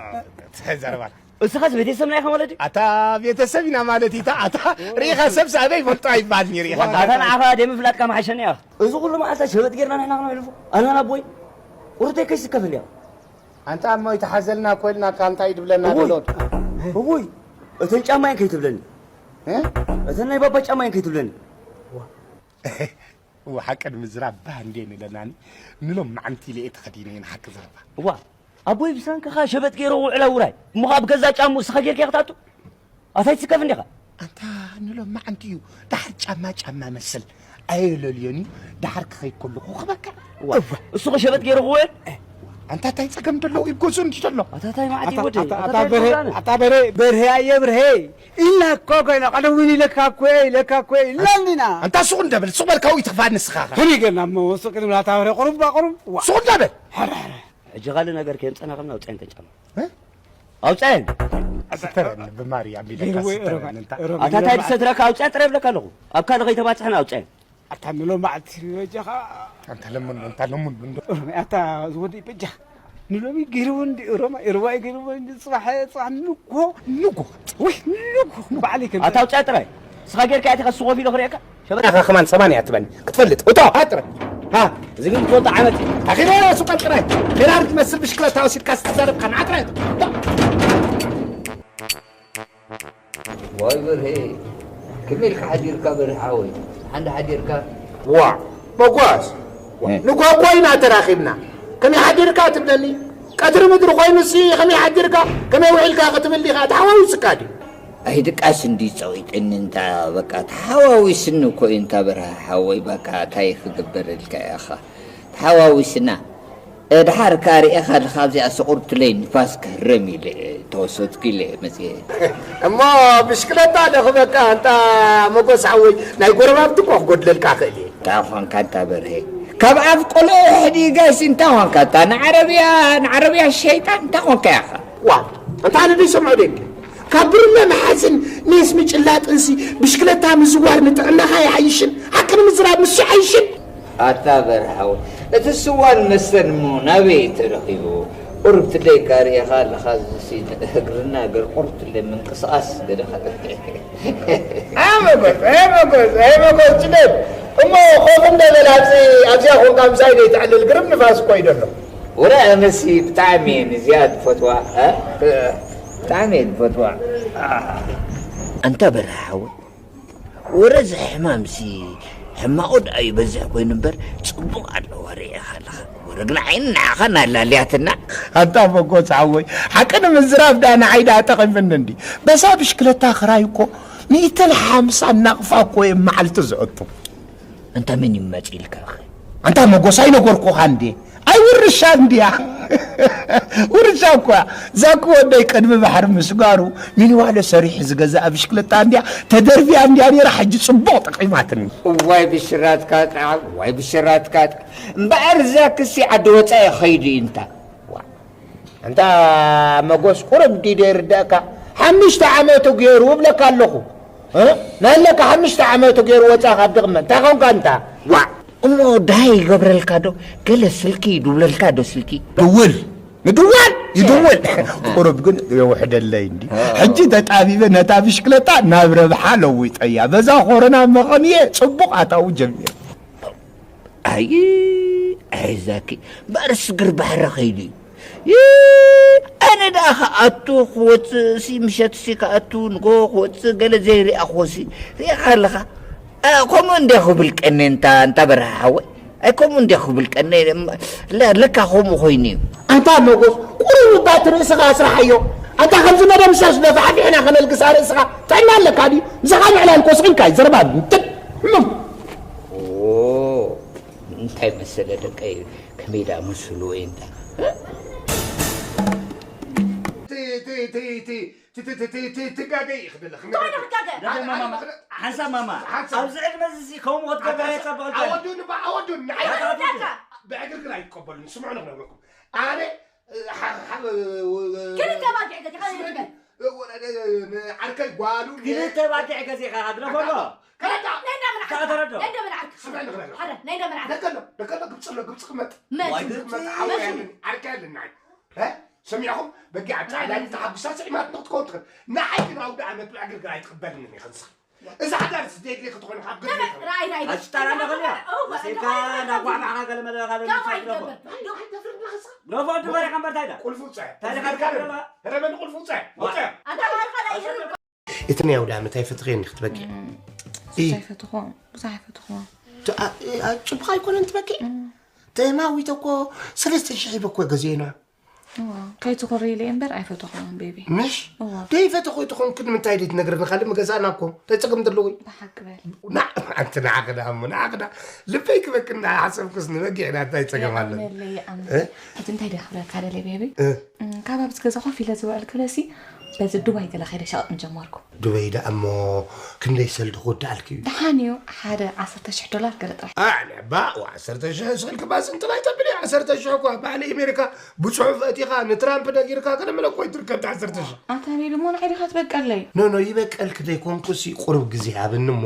ዘረባና። እስኻስ ቤተሰብና ኢኻ ማለት እዩ? ኣታ ቤተሰብ ኢና ማለት እዩ፣ ኣታ ርኢኻ ሰብ ሳበይ ይፈልጦ ኣይበሃልን እዩ፣ ርኢኻ። ዋላ ኣታ ንዓኻ ደይ ምፍላጥካ መሓሸኒ እያ። እዚ ኩሉ መዓልታ ሸበጥ ጌርና ንሕና ክነሕልፎ? ኣናና ቦይ? ቁርተይ ከይስከፍል እያ። ኣንታ እሞ ይትሓዘልና እኮ ኢልናካ፣ እንታይ ድብለና እውይ። ደሎ? እውይ፣ እተን ጫማየን ከይትብለኒ። እ? እተን ናይ ባባ ጫማየን ከይትብለኒ። እዋ፣ ሓቂ ንምዝራብ ባህ እንዴ ንለናኒ፣ ንሎም መዓንቲ ኢለ እየ ተኸዲነ እየ ንሓቂ ዘረባ። እዋ፣ ኣቦይ ብሳንካኻ ሸበጥ ገይረ ውዕላ ውራይ። እሞ ኸኣ ብገዛ ጫሙ እስኻ ጌርካ ክትኣቱ? ኣታ ኣይትስከፍ እንዲኻ? ኣንታ ንሎም መዓንቲ እዩ። ደሓር ጫማ ጫማ መስል ኣየለልዮን እዩ። ደሓር ክኸይድ ከለኹ ክበካ። እዋ፣ እሱ ኸሸበጥ ገይሩ ክውዕል? ኣንታ እንታይ ጸገም ደለዎ? ይጎዞ እንዲ ደሎ። ኣታ እንታይ መዓት እዩ ወደይ? ኣታ፣ ኣታ ኣታ እንታይ በርሄ፣ ጸገም? ኣታ በርሄ፣ በርሄ ኣየ በርሄ። ኢልና እኮ ኮይና፣ ቀደም እውን ኢለካ እኮ እየ፣ ኢለካ እኮ እየ፣ ኢልና እንዲና። ኣንታ ሱቕ እንደብል፣ ሱቕ በል፣ ካብኡ ይትኽፋ ንስኻ ኸ። ከመይ ጌርና እሞ፣ ሱቕ ክንብል፣ ኣታ በርሄ፣ ቁሩብ፣ ቁሩብ። ዋ። ሱቕ እንደብል። ሕረ፣ ሕረ። ሕጂ ካልእ ነገር ከየምጸና ከምና ውጻይ እንተጫማ። እ? ኣውጻየን። ስተረኒ ብማርያም ኢለካ ጌርዎ ስተረኒ ሮማ-፣ እንታ። ሮማ-፣ ኣታ እንታይ ሮማ-፣ ዝሰትረካ ኣውጻየን ጥራይ እብለካ ኣለኹ። ኣብ ካልእ ከይተባጽሕና ኣውጻየን። ኣታ ንሎማዓልቲ በጃኻ። ኣንታ ለምኑ፣ ኣንታ ለምኑ እንዶ። ሮማ፣ ኣታ ዝወደይ በጃኻ። ንሎሚ ጌርዎ እንዲ ሮማ፣ ሮማ ጌርዎ እንዲ ጽባሕ፣ ጽባሕ ንግሆ። ንግሆ። ወይ ንግሆ። ባዕለይ ከም ኣታ ኣውጻየ ጥራይ። ንስኻ ጌርካ እቲኻ ስኾፍ ኢሎ ክርእየካ። ሸበጣኻ ከማን ሰማንያ ትበኒ ክትፈልጥ። እቶ፣ ሃ፣ ጥራይ። ሃ፣ እዚ ግን ትፈልጦ ዓመት እዩ። ኣኺለ ራሱ ቀል ጥራይ። ፌራሪ ትመስል ብሽክለታ ወሲድካ ዝተዛረብካ ንዓ ጥራይ። እቶ። ዋይ በርሄ፣ ከመይ ኢልካ ሓዲርካ በርሄ ሓወይ? ሓንዳ ሓዲርካ? ዋ፣ መጓስ። እ። ንጎጎ ኢና ተራኺብና። ከመይ ሓዲርካ ትብለኒ? ቀትሪ ምድሪ ኮይኑሲ ከመይ ሓዲርካ? ከመይ ውዒልካ ክትብል ዲኻ? ተሓዋዊስካ ድዩ? ኣይ ድቃስ እንዲ ጸዊጥኒ እንታ በቃ ተሓዋዊስኒ እኮ እዩ እንታ በርሃ ሓወይ በቃ ታይ ክግበረልካ ኢኻ ተሓዋዊስና። እ፣ ድሓር ከኣ ርኤኻ ኣለኻ ኣብዚኣ ስቑርትለይ ንፋስ ክህረም ኢለ ተወሰድኩ ኢለ መጽኤ። እሞ ብሽክለታ ደኽበካ እንታ መጎስ ሓወይ ናይ ጎረባብቲ እኮ ክጎድለልካ ክእል እየ። እንታይ ኾንካ እንታ በርሄ ካብ ኣፍ ቆልዑ ሕዲጋሲ እንታይ ኾንካ እታ ንዓረብያ ንዓረብያ ሸይጣን እንታይ ኾንካ ኢኻ? ዋ፣ እንታ ኣነ ዘይሰምዖ ደንዲ። ካብ ብርለ ምሓዝን ሜስ ምጭላጥንሲ ብሽክለታ ምዝዋር ንጥዕናኻ ይሓይሽን ሓቂ ንምዝራብ ንሱ ይሓይሽን። ኣታ በርሃው፣ እቲ ስዋን መስተን እሞ ናበይ ተረኺቡ? ቁሩብ ትደይካ ርኢኻ ኣለኻ፣ እዚሲ እግርና እግር ቁሩብ ትለ ምንቅስቓስ ገደኻ። ኣይ መጎስ፣ ኣይ መጎስ፣ ኣይ መጎስ፣ ጭደድ። እሞ ኮፍ እንደ በል ኣብዚ፣ ኣብዚኣ ኮንካ ምሳይ ደይትዕልል ግርም ንፋስ እኮ እዩ ደሎ። ወረ ኣነሲ ብጣዕሚ እየ ንዚያድ ፈትዋ፣ እ? ብጣዕሚ እየ ዝፈትዋ። ኣንታ በርሃ ሓወይ፣ ወረ እዚ ሕማምሲ ሕማቑ ደኣ ይበዝሕ ኮይኑ እምበር ጽቡቕ ኣለዋ ርኢኻ ኣለኻ። ወረ ግን ዓይኒ ንዓኻ ናላልያትና። ኣንታ መጎስ ሓወይ፣ ሓቂ ንምዝራብ ደኣ ንዓይ ደኣ ጠቒምኒ እንዲ። በዛ ብሽክለታ ክራይ እኮ ሚእትን ሓምሳን ናቕፋ እኮ እየ መዓልቲ ዘእቱ። ኣንታ መን ይመጽእ ኢልካ ኢኻ? ኣንታ መጎስ ኣይነገርኩኻን እንዴ? ውርሻ እንድያ። ውርሻ እኳ። ዛኪ ወደይ ቅድሚ ባሕሪ ምስጋሩ ሚኒዋሎ ሰሪሑ ዝገዝኣ ብሽክለታ እንድያ፣ ተደርብያ እንድያ ነይራ፣ ሕጂ ጽቡቕ ጠቒማትኒ። እዋይ ብሽራትካ ጥዓ፣ እዋይ ብሽራትካ ጥዓ። እምበኣር ዛኪሲ ዓዲ ወጻኢ ኸይዱ እዩ እንታ። ዋ። ኣንታ መጎስ ቁሩብ ድዩ ደይርዳእካ? ሓሙሽተ ዓመቱ ገይሩ እብለካ ኣለኹ። እ? ናለካ ሓሙሽተ ዓመቱ ገይሩ ወጻ ካብ ድቕመ። እንታይ ኾንካ ኣንታ? ዋ። እሞ ደሃይ ይገብረልካ ዶ? ገለ ስልኪ ይድውለልካ ዶ ስልኪ? ድውል። ንድዋል ይድውል። ቁሩብ ግን የውሕደለይ እንዲ። ሕጂ ተጣቢበ ነታ ብሽክለታ ናብ ረብሓ ለዊጠያ። በዛ ኮረና መቐንየ ጽቡቕ ኣታዊ ጀሚረ። ኣይ፣ ኣይ ዛኪ፣ እምበኣር ስግር ባሕሪ ኸይዱ እዩ። ይ-፣ ኣነ ደኣ ክኣቱ ክወጽእ ሲ፣ ምሸት ሲ ክኣቱ፣ ንጎ ክወጽእ፣ ገለ ዘይሪኣኽዎ ሲ፣ ሪኢኻ ኣለኻ? ኣ፣ ከምኡ እንድያ ክብል ቀነ እንታ፣ እንታ በርሃ ሓወይ። ኣይ፣ ከምኡ እንድያ ክብል ቀነ፣ እም፣ ለ-፣ ለካ ከምኡ ኮይኑ እዩ። ኣንታ መጎስ፣ ቁሩብ እባ እቲ ርእስኻ ኣስርሓዮ። ኣንታ ከምዚ መደምሰስ ዶ ፋሕፊሕና ከነልግሳ ርእስኻ ጥዕና ኣለካ ድዩ? ምሳኻ ምዕላል ኮስኺልካ እዩ፣ ዘረባ ምጥጥ። ሕሙም። ኦ፣ እንታይ መሰለ ደቀይ፣ ከመይ ደኣ መስሉ ወይ እንዳ። እቲ፣ እቲ፣ እቲ፣ እቲ፣ እቲ፣ እቲ፣ እቲ፣ እቲ፣ እቲ ጋገ እዩ ክደለ፣ ክመ-፣ እንታይ ደኣ ክጋገ? ደገ ማማ፣ ሓንሳብ ማማ፣ ሓንሳብ። ኣብዚ ዕድመ እዚ ከምኡ ክትገብር ኣታ-፣ ኣይጸብቕልካን። ኣወዱኒ ባ-፣ ኣወዱኒ፣ ንዓይ ኣታ-፣ ኣታ-፣ ብዕግርግር ኣይትቀበሉኒ፣ ስምዑኒ ክነግረኩም። ኣነ፣ እ፣ ሓ-፣ ሓ-፣ እ፣ እ፣ ክልተ ባጊዕ ገዚኻ ስምዑኒ፣ ይትበል። እ፣ እ፣ እ፣ ንዓርከይ ጓሉ፣ ን-፣ ክልተ ባጊዕ ገዚኻ፣ ድረፈሎ። ከረዳ። ናይ እንዳ መን ዓርካ? ተረዶ። ናይ እንዳ መን ዓርካ? ስምዕኒ ክነግረካ። ሓረ፣ ናይ እንዳ መን ዓርካ? ደገሎ፣ ደገሎ፣ ግብፂ ኣሎ፣ ግብፂ ክመጥ። መን? ዋይ፣ ግብፂ ግብፂ? ክመጥ፣ ዓወይ፣ መን? ዓርከይ ኣለና። እ? ሰሚዕኹም? በጊዕ ኣብ ጻዕዳ ተሓጉሳ ስዒማትና ክትከውን ትኽእል። ንዓይ ግን ኣውደ ዓመት ብዕግርግር ኣይትቕበልንን ኢኻ ንስኺ። እዛ ሓዳር ደድልየኪ ትኾኒ ካብ ግብፂ ነበር፣ ትኽእል። ራይ፣ ራይ፣ ራይ። ኣሽታራ እንዳኸልያ? እዋ፣ መሲልካ እዋ፣ እንዳጓዕጓዕካ ገለ መለ ካልእ ካብ ምሳሌ ኣይትገብር። ዶ-፣ ኣይትገብር ንስኻ። ዶ-፣ ዶ-፣ ዶ-፣ በሪኻ እምበር እንታይ ዳ? ቁልፉ ውፅአ። እንታይ ዳ ቁልፉ ውፅአ። ቁልፉ ውፅአ። ረመኒ ቁልፉ ውፅአ። ዋ። ውፅአ። ኣንታ ባርኻ ራይ ይህብ። እቲ ናይ ኣውደ ዓመት ኣይፈትኽዮን ኢኺ ትበኪ። እም፣ እይ። ኣይፈትኽዎን፣ ብዙሕ ኣይፈትኽዎን። ት-፣ ኣ-፣ እ-፣ ኣ-፣ ጽቡቕ ኣይኮነን ትበኪ። እም። ተማዊተ እኮ ሰለስተ ሽሕ ሂበ እኮ ገዚኤና። እዋ፣ ከይትኹሪ ኢለ እምበር ኣይፈትኽዎን ቤቢ። ምሽ? እዋ። ደይፈትኹ ትኾንኪ ንምንታይ ደይ ትነግርኒ? ካልእ ምገዛእና እኮ። እንታይ ጸገም ዘለዎ እዩ? ብሓቂ በል። ና-፣ ኣንቲ ንዓኺ ደኣ እሞ፣ ንዓኺ ደኣ ልበይ ክበኪ እናሓሰብኩስ ንበጊዕ ዳ እንታይ ጸገም ኣሎ? የቐንየለይ፣ የቐንየለይ። እ? ሕጂ እንታይ ደይ ክብለካ ደልየ ቤቢ? እ? እም፣ ካብ ኣብዚ ገዛ ኮፍ ኢለ ዝውዕል ክብለሲ፣ በዚ ዱባይ ገለ ከይደ ሸቐጥ ምጀመርኩ። ዱበይ ደኣ እሞ ክንደይ ሰልዲ ክወድኣልኪ እዩ? ደሓን እዩ፣ ሓደ ዓሰርተ ሽሕ ዶላር ገለ ጥራሕ። ኣነ ባ፣ ዓሰርተ ሽሕ ስልኪ ባስ እንጥላይ ተብሊ፣ ዓሰርተ ሽሕ እኳ ባዕሊ ኣሜሪካ ብጽሑፍ ኣእቲኻ ንትራምፕ ነጊርካ፣ ቅድሚ ለኮይ ትርከብ ዓሰርተ ሽሕ። ኣታ ቤቢ፣ እሞ ንዓይ ዲኻ ትበቀለይ? ኖ፣ ኖ፣ ይበቀልክ ዘይኮንኩሲ ቁሩብ ግዜ ሃብኒ እሞ፣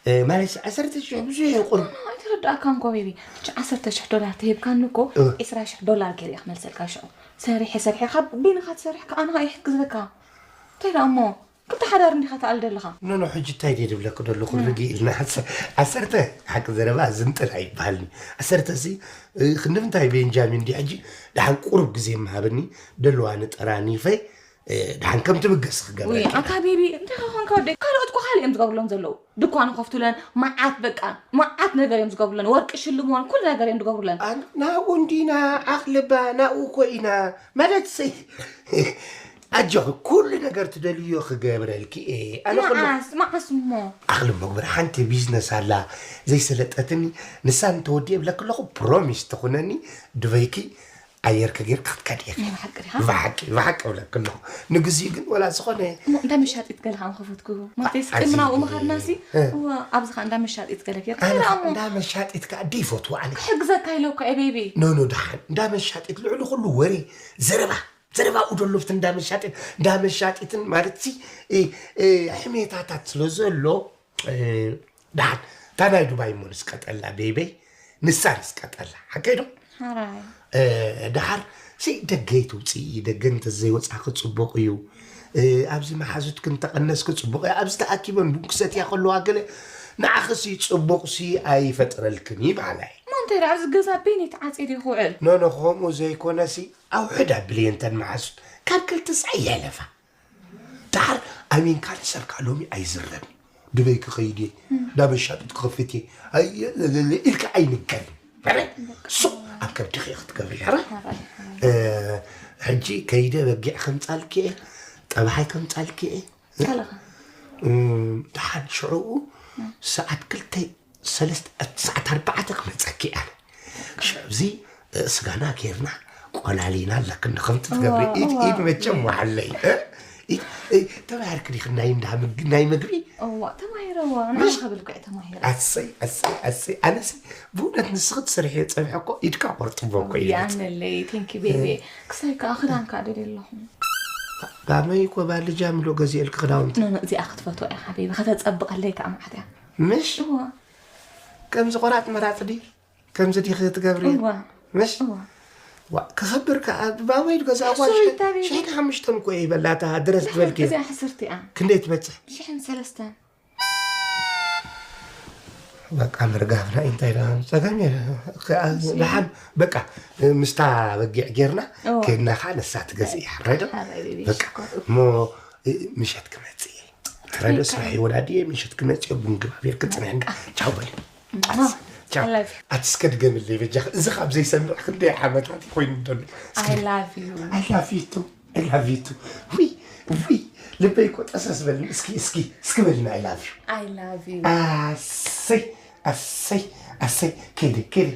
እ፣ ማለት ዓሰርተ ሽሕ ብዙሕ እዩ ቁሩብ። ኣይተረዳእካን እኮ ቤቢ። እቺ ዓሰርተ ሽሕ ዶላር ተሂብካኒ እኮ፣ እ። ዕስራ ሽሕ ዶላር ገይረ እየ ክመልሰልካ ሽዑ። ሰሪሐ፣ ሰሪሐ፣ ካብ በይንኻ ትሰርሕ ከኣ ኣነ ከኣ ይሕግዘካ። እንታይ ደኣ እሞ? ክልተ ሓዳር እንዲኻ ትኣል ዘለኻ። ኖ፣ ኖ፣ ሕጂ እንታይ ድየ ዝብለኪ ዘለኹ? እ። ርግእ ኢልና ዓሰ-፣ ዓሰርተ፣ ሓቂ ዘረባ ዝንጥል ኣይበሃልን። ዓሰርተ ሲ፣ እ፣ ክንዲ ምንታይ ቤንጃሚን ድዩ ሕጂ? ደሓን ቁሩብ ግዜ ምሃብኒ፣ ደለዋ ንጠራኒፈ፣ እ፣ ደሓን ከም ትብገስ ውይ፣ ክገብረኪ። ኣታ ቤቢ፣ እንታይ ኾንካ ወደይ? ካልኦት እኮ ካልእ እዮም ዝገብሩሎም ዘለዉ። ድኳን ይኸፍቱለን፣ መዓት በቃ፣ መዓት ነገር እዮም ዝገብሩለን። ወርቂ ሽልሞን፣ ኩሉ ነገር እዮም ዝገብሩለን። ኣን-፣ ናብኡ እንዲና፣ ዓቕልባ፣ ናብኡ እኮ ኢና። ማለት ሲ፣ ኣጆኺ፣ ኩሉ ነገር ትደልዮ ክገብረልኪ እየ። ኣነ ኩሉ መዓስ፣ መዓስ እሞ? ዓቕሊ መግበር ሓንቲ ቢዝነስ ኣላ፣ ዘይሰለጠትኒ፣ ንሳ እንተወዲኤ እብለኪ ኣለኹ፣ ፕሮሚስ ትኹነኒ፣ ድበይኪ ኣየር ከገይርካ ክትከድ እየ። ናይ ብሓቂ ዲኻ? ብሓቂ፣ ብሓቂ እብለኪ ኣለኹ። ንግዚኡ ግን ወላ ዝኾነ እሞ እንዳ መሻጢት ገለ ከዓ ምኸፈትኩ። ማለተይስ ዓ-፣ ቅድሚ ናብኡ ዓዚዘ። ምኻድናሲ፣ እ። እዋ፣ ኣብዚ ኸዓ እንዳ መሻጢት ገለ ጌርካ ኣነ ኸዓ እሞ እንዳ መሻጢት ከዓ ደይፈትዎ ኣነ። ክሕግዘካ ኢለ እኮ እየ ቤቢ። ኖ፣ ኖ፣ ደሓን። እንዳ መሻጢት ልዕሊ ኩሉ ወሬ፣ ዘረባ፣ ዘረባ ኣብኡ ደሎ ኣብቲ እንዳ መሻጢት፣ እንዳ መሻጢትን ማለትሲ፣ እ፣ እ፣ ሕሜታታት ስለ ዘሎ፣ እ፣ ደሓን፣ እታ ናይ ዱባይ እሞ ንስቀጠላ ቤበይ፣ ንሳ ንስቀጠላ። ሓቀይ ዶ? ሓራይ። እ፣ ደሓር፣ ሲ ደገ ይትውፅኢ፣ ደገ እንተዘይወፃኺ ፅቡቕ እዩ። እ፣ ኣብዚ መሓዙትኪ እንተቐነስኪ ፅቡቕ እዩ። ኣብዚ ተኣኪበን ቡን ክሰትያ ከለዋ ገለ ንዓኺሲ ፅቡቕሲ ኣይፈጥረልክን እዩ በሃላይ። እሞ እንታይ ደኣ፣ ኣብዚ ገዛ በይነይ ተዓፅየ ድየ ክውዕል? ኖ፣ ኖ፣ ከምኡ ዘይኮነሲ፣ ኣውሕድ ኣብልየን እተን መሓዙት። ካብ ክልተ ሳዕ የሕለፋ። ደሓር ኣሚንካ ንሰብ ከኣ ሎሚ ኣይዝረብን። ዱበይ ክኸይድ እየ፣ እንዳ መሻጢት ክኸፍት እየ፣ ኣይ፣ ኢልካ ኣይንገርን። ሕራይ፣ ሱቕ ኣብ ከብድኺ ክትገብሪ፣ ሕራይ። ሕራይ፣ ሕራይ። እ፣ ሕጂ ከይደ በጊዕ ከምጻልኪ እየ፣ ጠባሓይ ከምጻልኪ እየ። ካለኻ? እም፣ ደሓን ሽዑኡ ሰዓት ክልተ ሰለስተ፣ ሰዓት ኣርባዕተ ክመጸኪ ኣነ። ሽዑ እዚ፣ እ፣ ስጋና ጌርና ቆላሊና ኣለክን ከምቲ ትገብሪ። እዋ፣ ኢድ እዋ። ኢድ መቸም ወሓለይ። እ? ኢድ፣ እ፣ ተማሂርክ ዲኺ ናይ እንዳ ምግቢ፣ ናይ ምግቢ? እዋ፣ ተማሂረ፣ እዋ። ንዓ ምሽ? ክብል እኮ እየ ተማሂረ። ኣሰይ፣ ኣሰይ፣ ኣሰይ። ኣነሲ ብእውነት ንስኺ ትሰርሕዮ ጸብሒ እኮ ኢድካ ቆርጥቦ እኮ እዩ። ያንለይ፣ ቴንክ ዩ ቤቢ። ክሳይ ከኣ ክዳንካ ደልየ ኣለኹ። ባመይ እኮ ባልጃ ምሎ ገዚኤልክ ክዳውንቲ። ኖ፣ ኖ፣ እዚኣ ክትፈትዋ ኢኻ ቤቢ። ከተጸብቐለይ ከኣ መዓት እያ። ምሽ? እዋ። ከምዚ ቆራጥ መራጽ ድዩ? ከምዚ ዲኺ ትገብሪ? እዋ። ምሽ? እዋ። ዋ፣ ክኸብር ከኣ ባመይ ገዛ እዋ። ሕሱር ሽሕን፣ ይታበይ። ሽሕን ሓሙሽተን እኮ እየ ይበላታ ድረስ ዝበልክዮ። እዚኣ ሕስርቲ እያ። ክንደይ ትበጽሕ? ሽሕን ሰለስተን። በቃ ምርጋፍና እንታይ ደኣ ጸገም የለ። ከኣ ደሓን በቃ ምስታ በጊዕ ጌርና እዎ። ኬድና ከኣ ንሳ ትገዝእ እያ። ሕራይ ዶ? ሕራይ ቤቢ፣ በቃ ሽኮር። እሞ ምሸት ክመጽእ እየ። ሕራይ ዶ? ስራሕ ይወዳድየ ምሸት ክመጽእ እየ። ቡን ግባ ቤር ክጽንሐኒ። ቻው በል። ቻው። I love you። ኣቲ እስከ ድገምለይ በጃኺ። እዚ ካብ ዘይሰምዕ ክንደይ ዓመታት ኮይኑ ደሎ። I love you። I love you too። I love you too። ውይ፣ ውይ፣ ልበይ እኮ ጠሰስ በልኒ። እስኪ፣ እስኪ፣ እስኪ በልኒ I love you። I love you። ኣሰይ፣ ኣሰይ፣ ኣሰይ። ከይደ፣ ከይደ።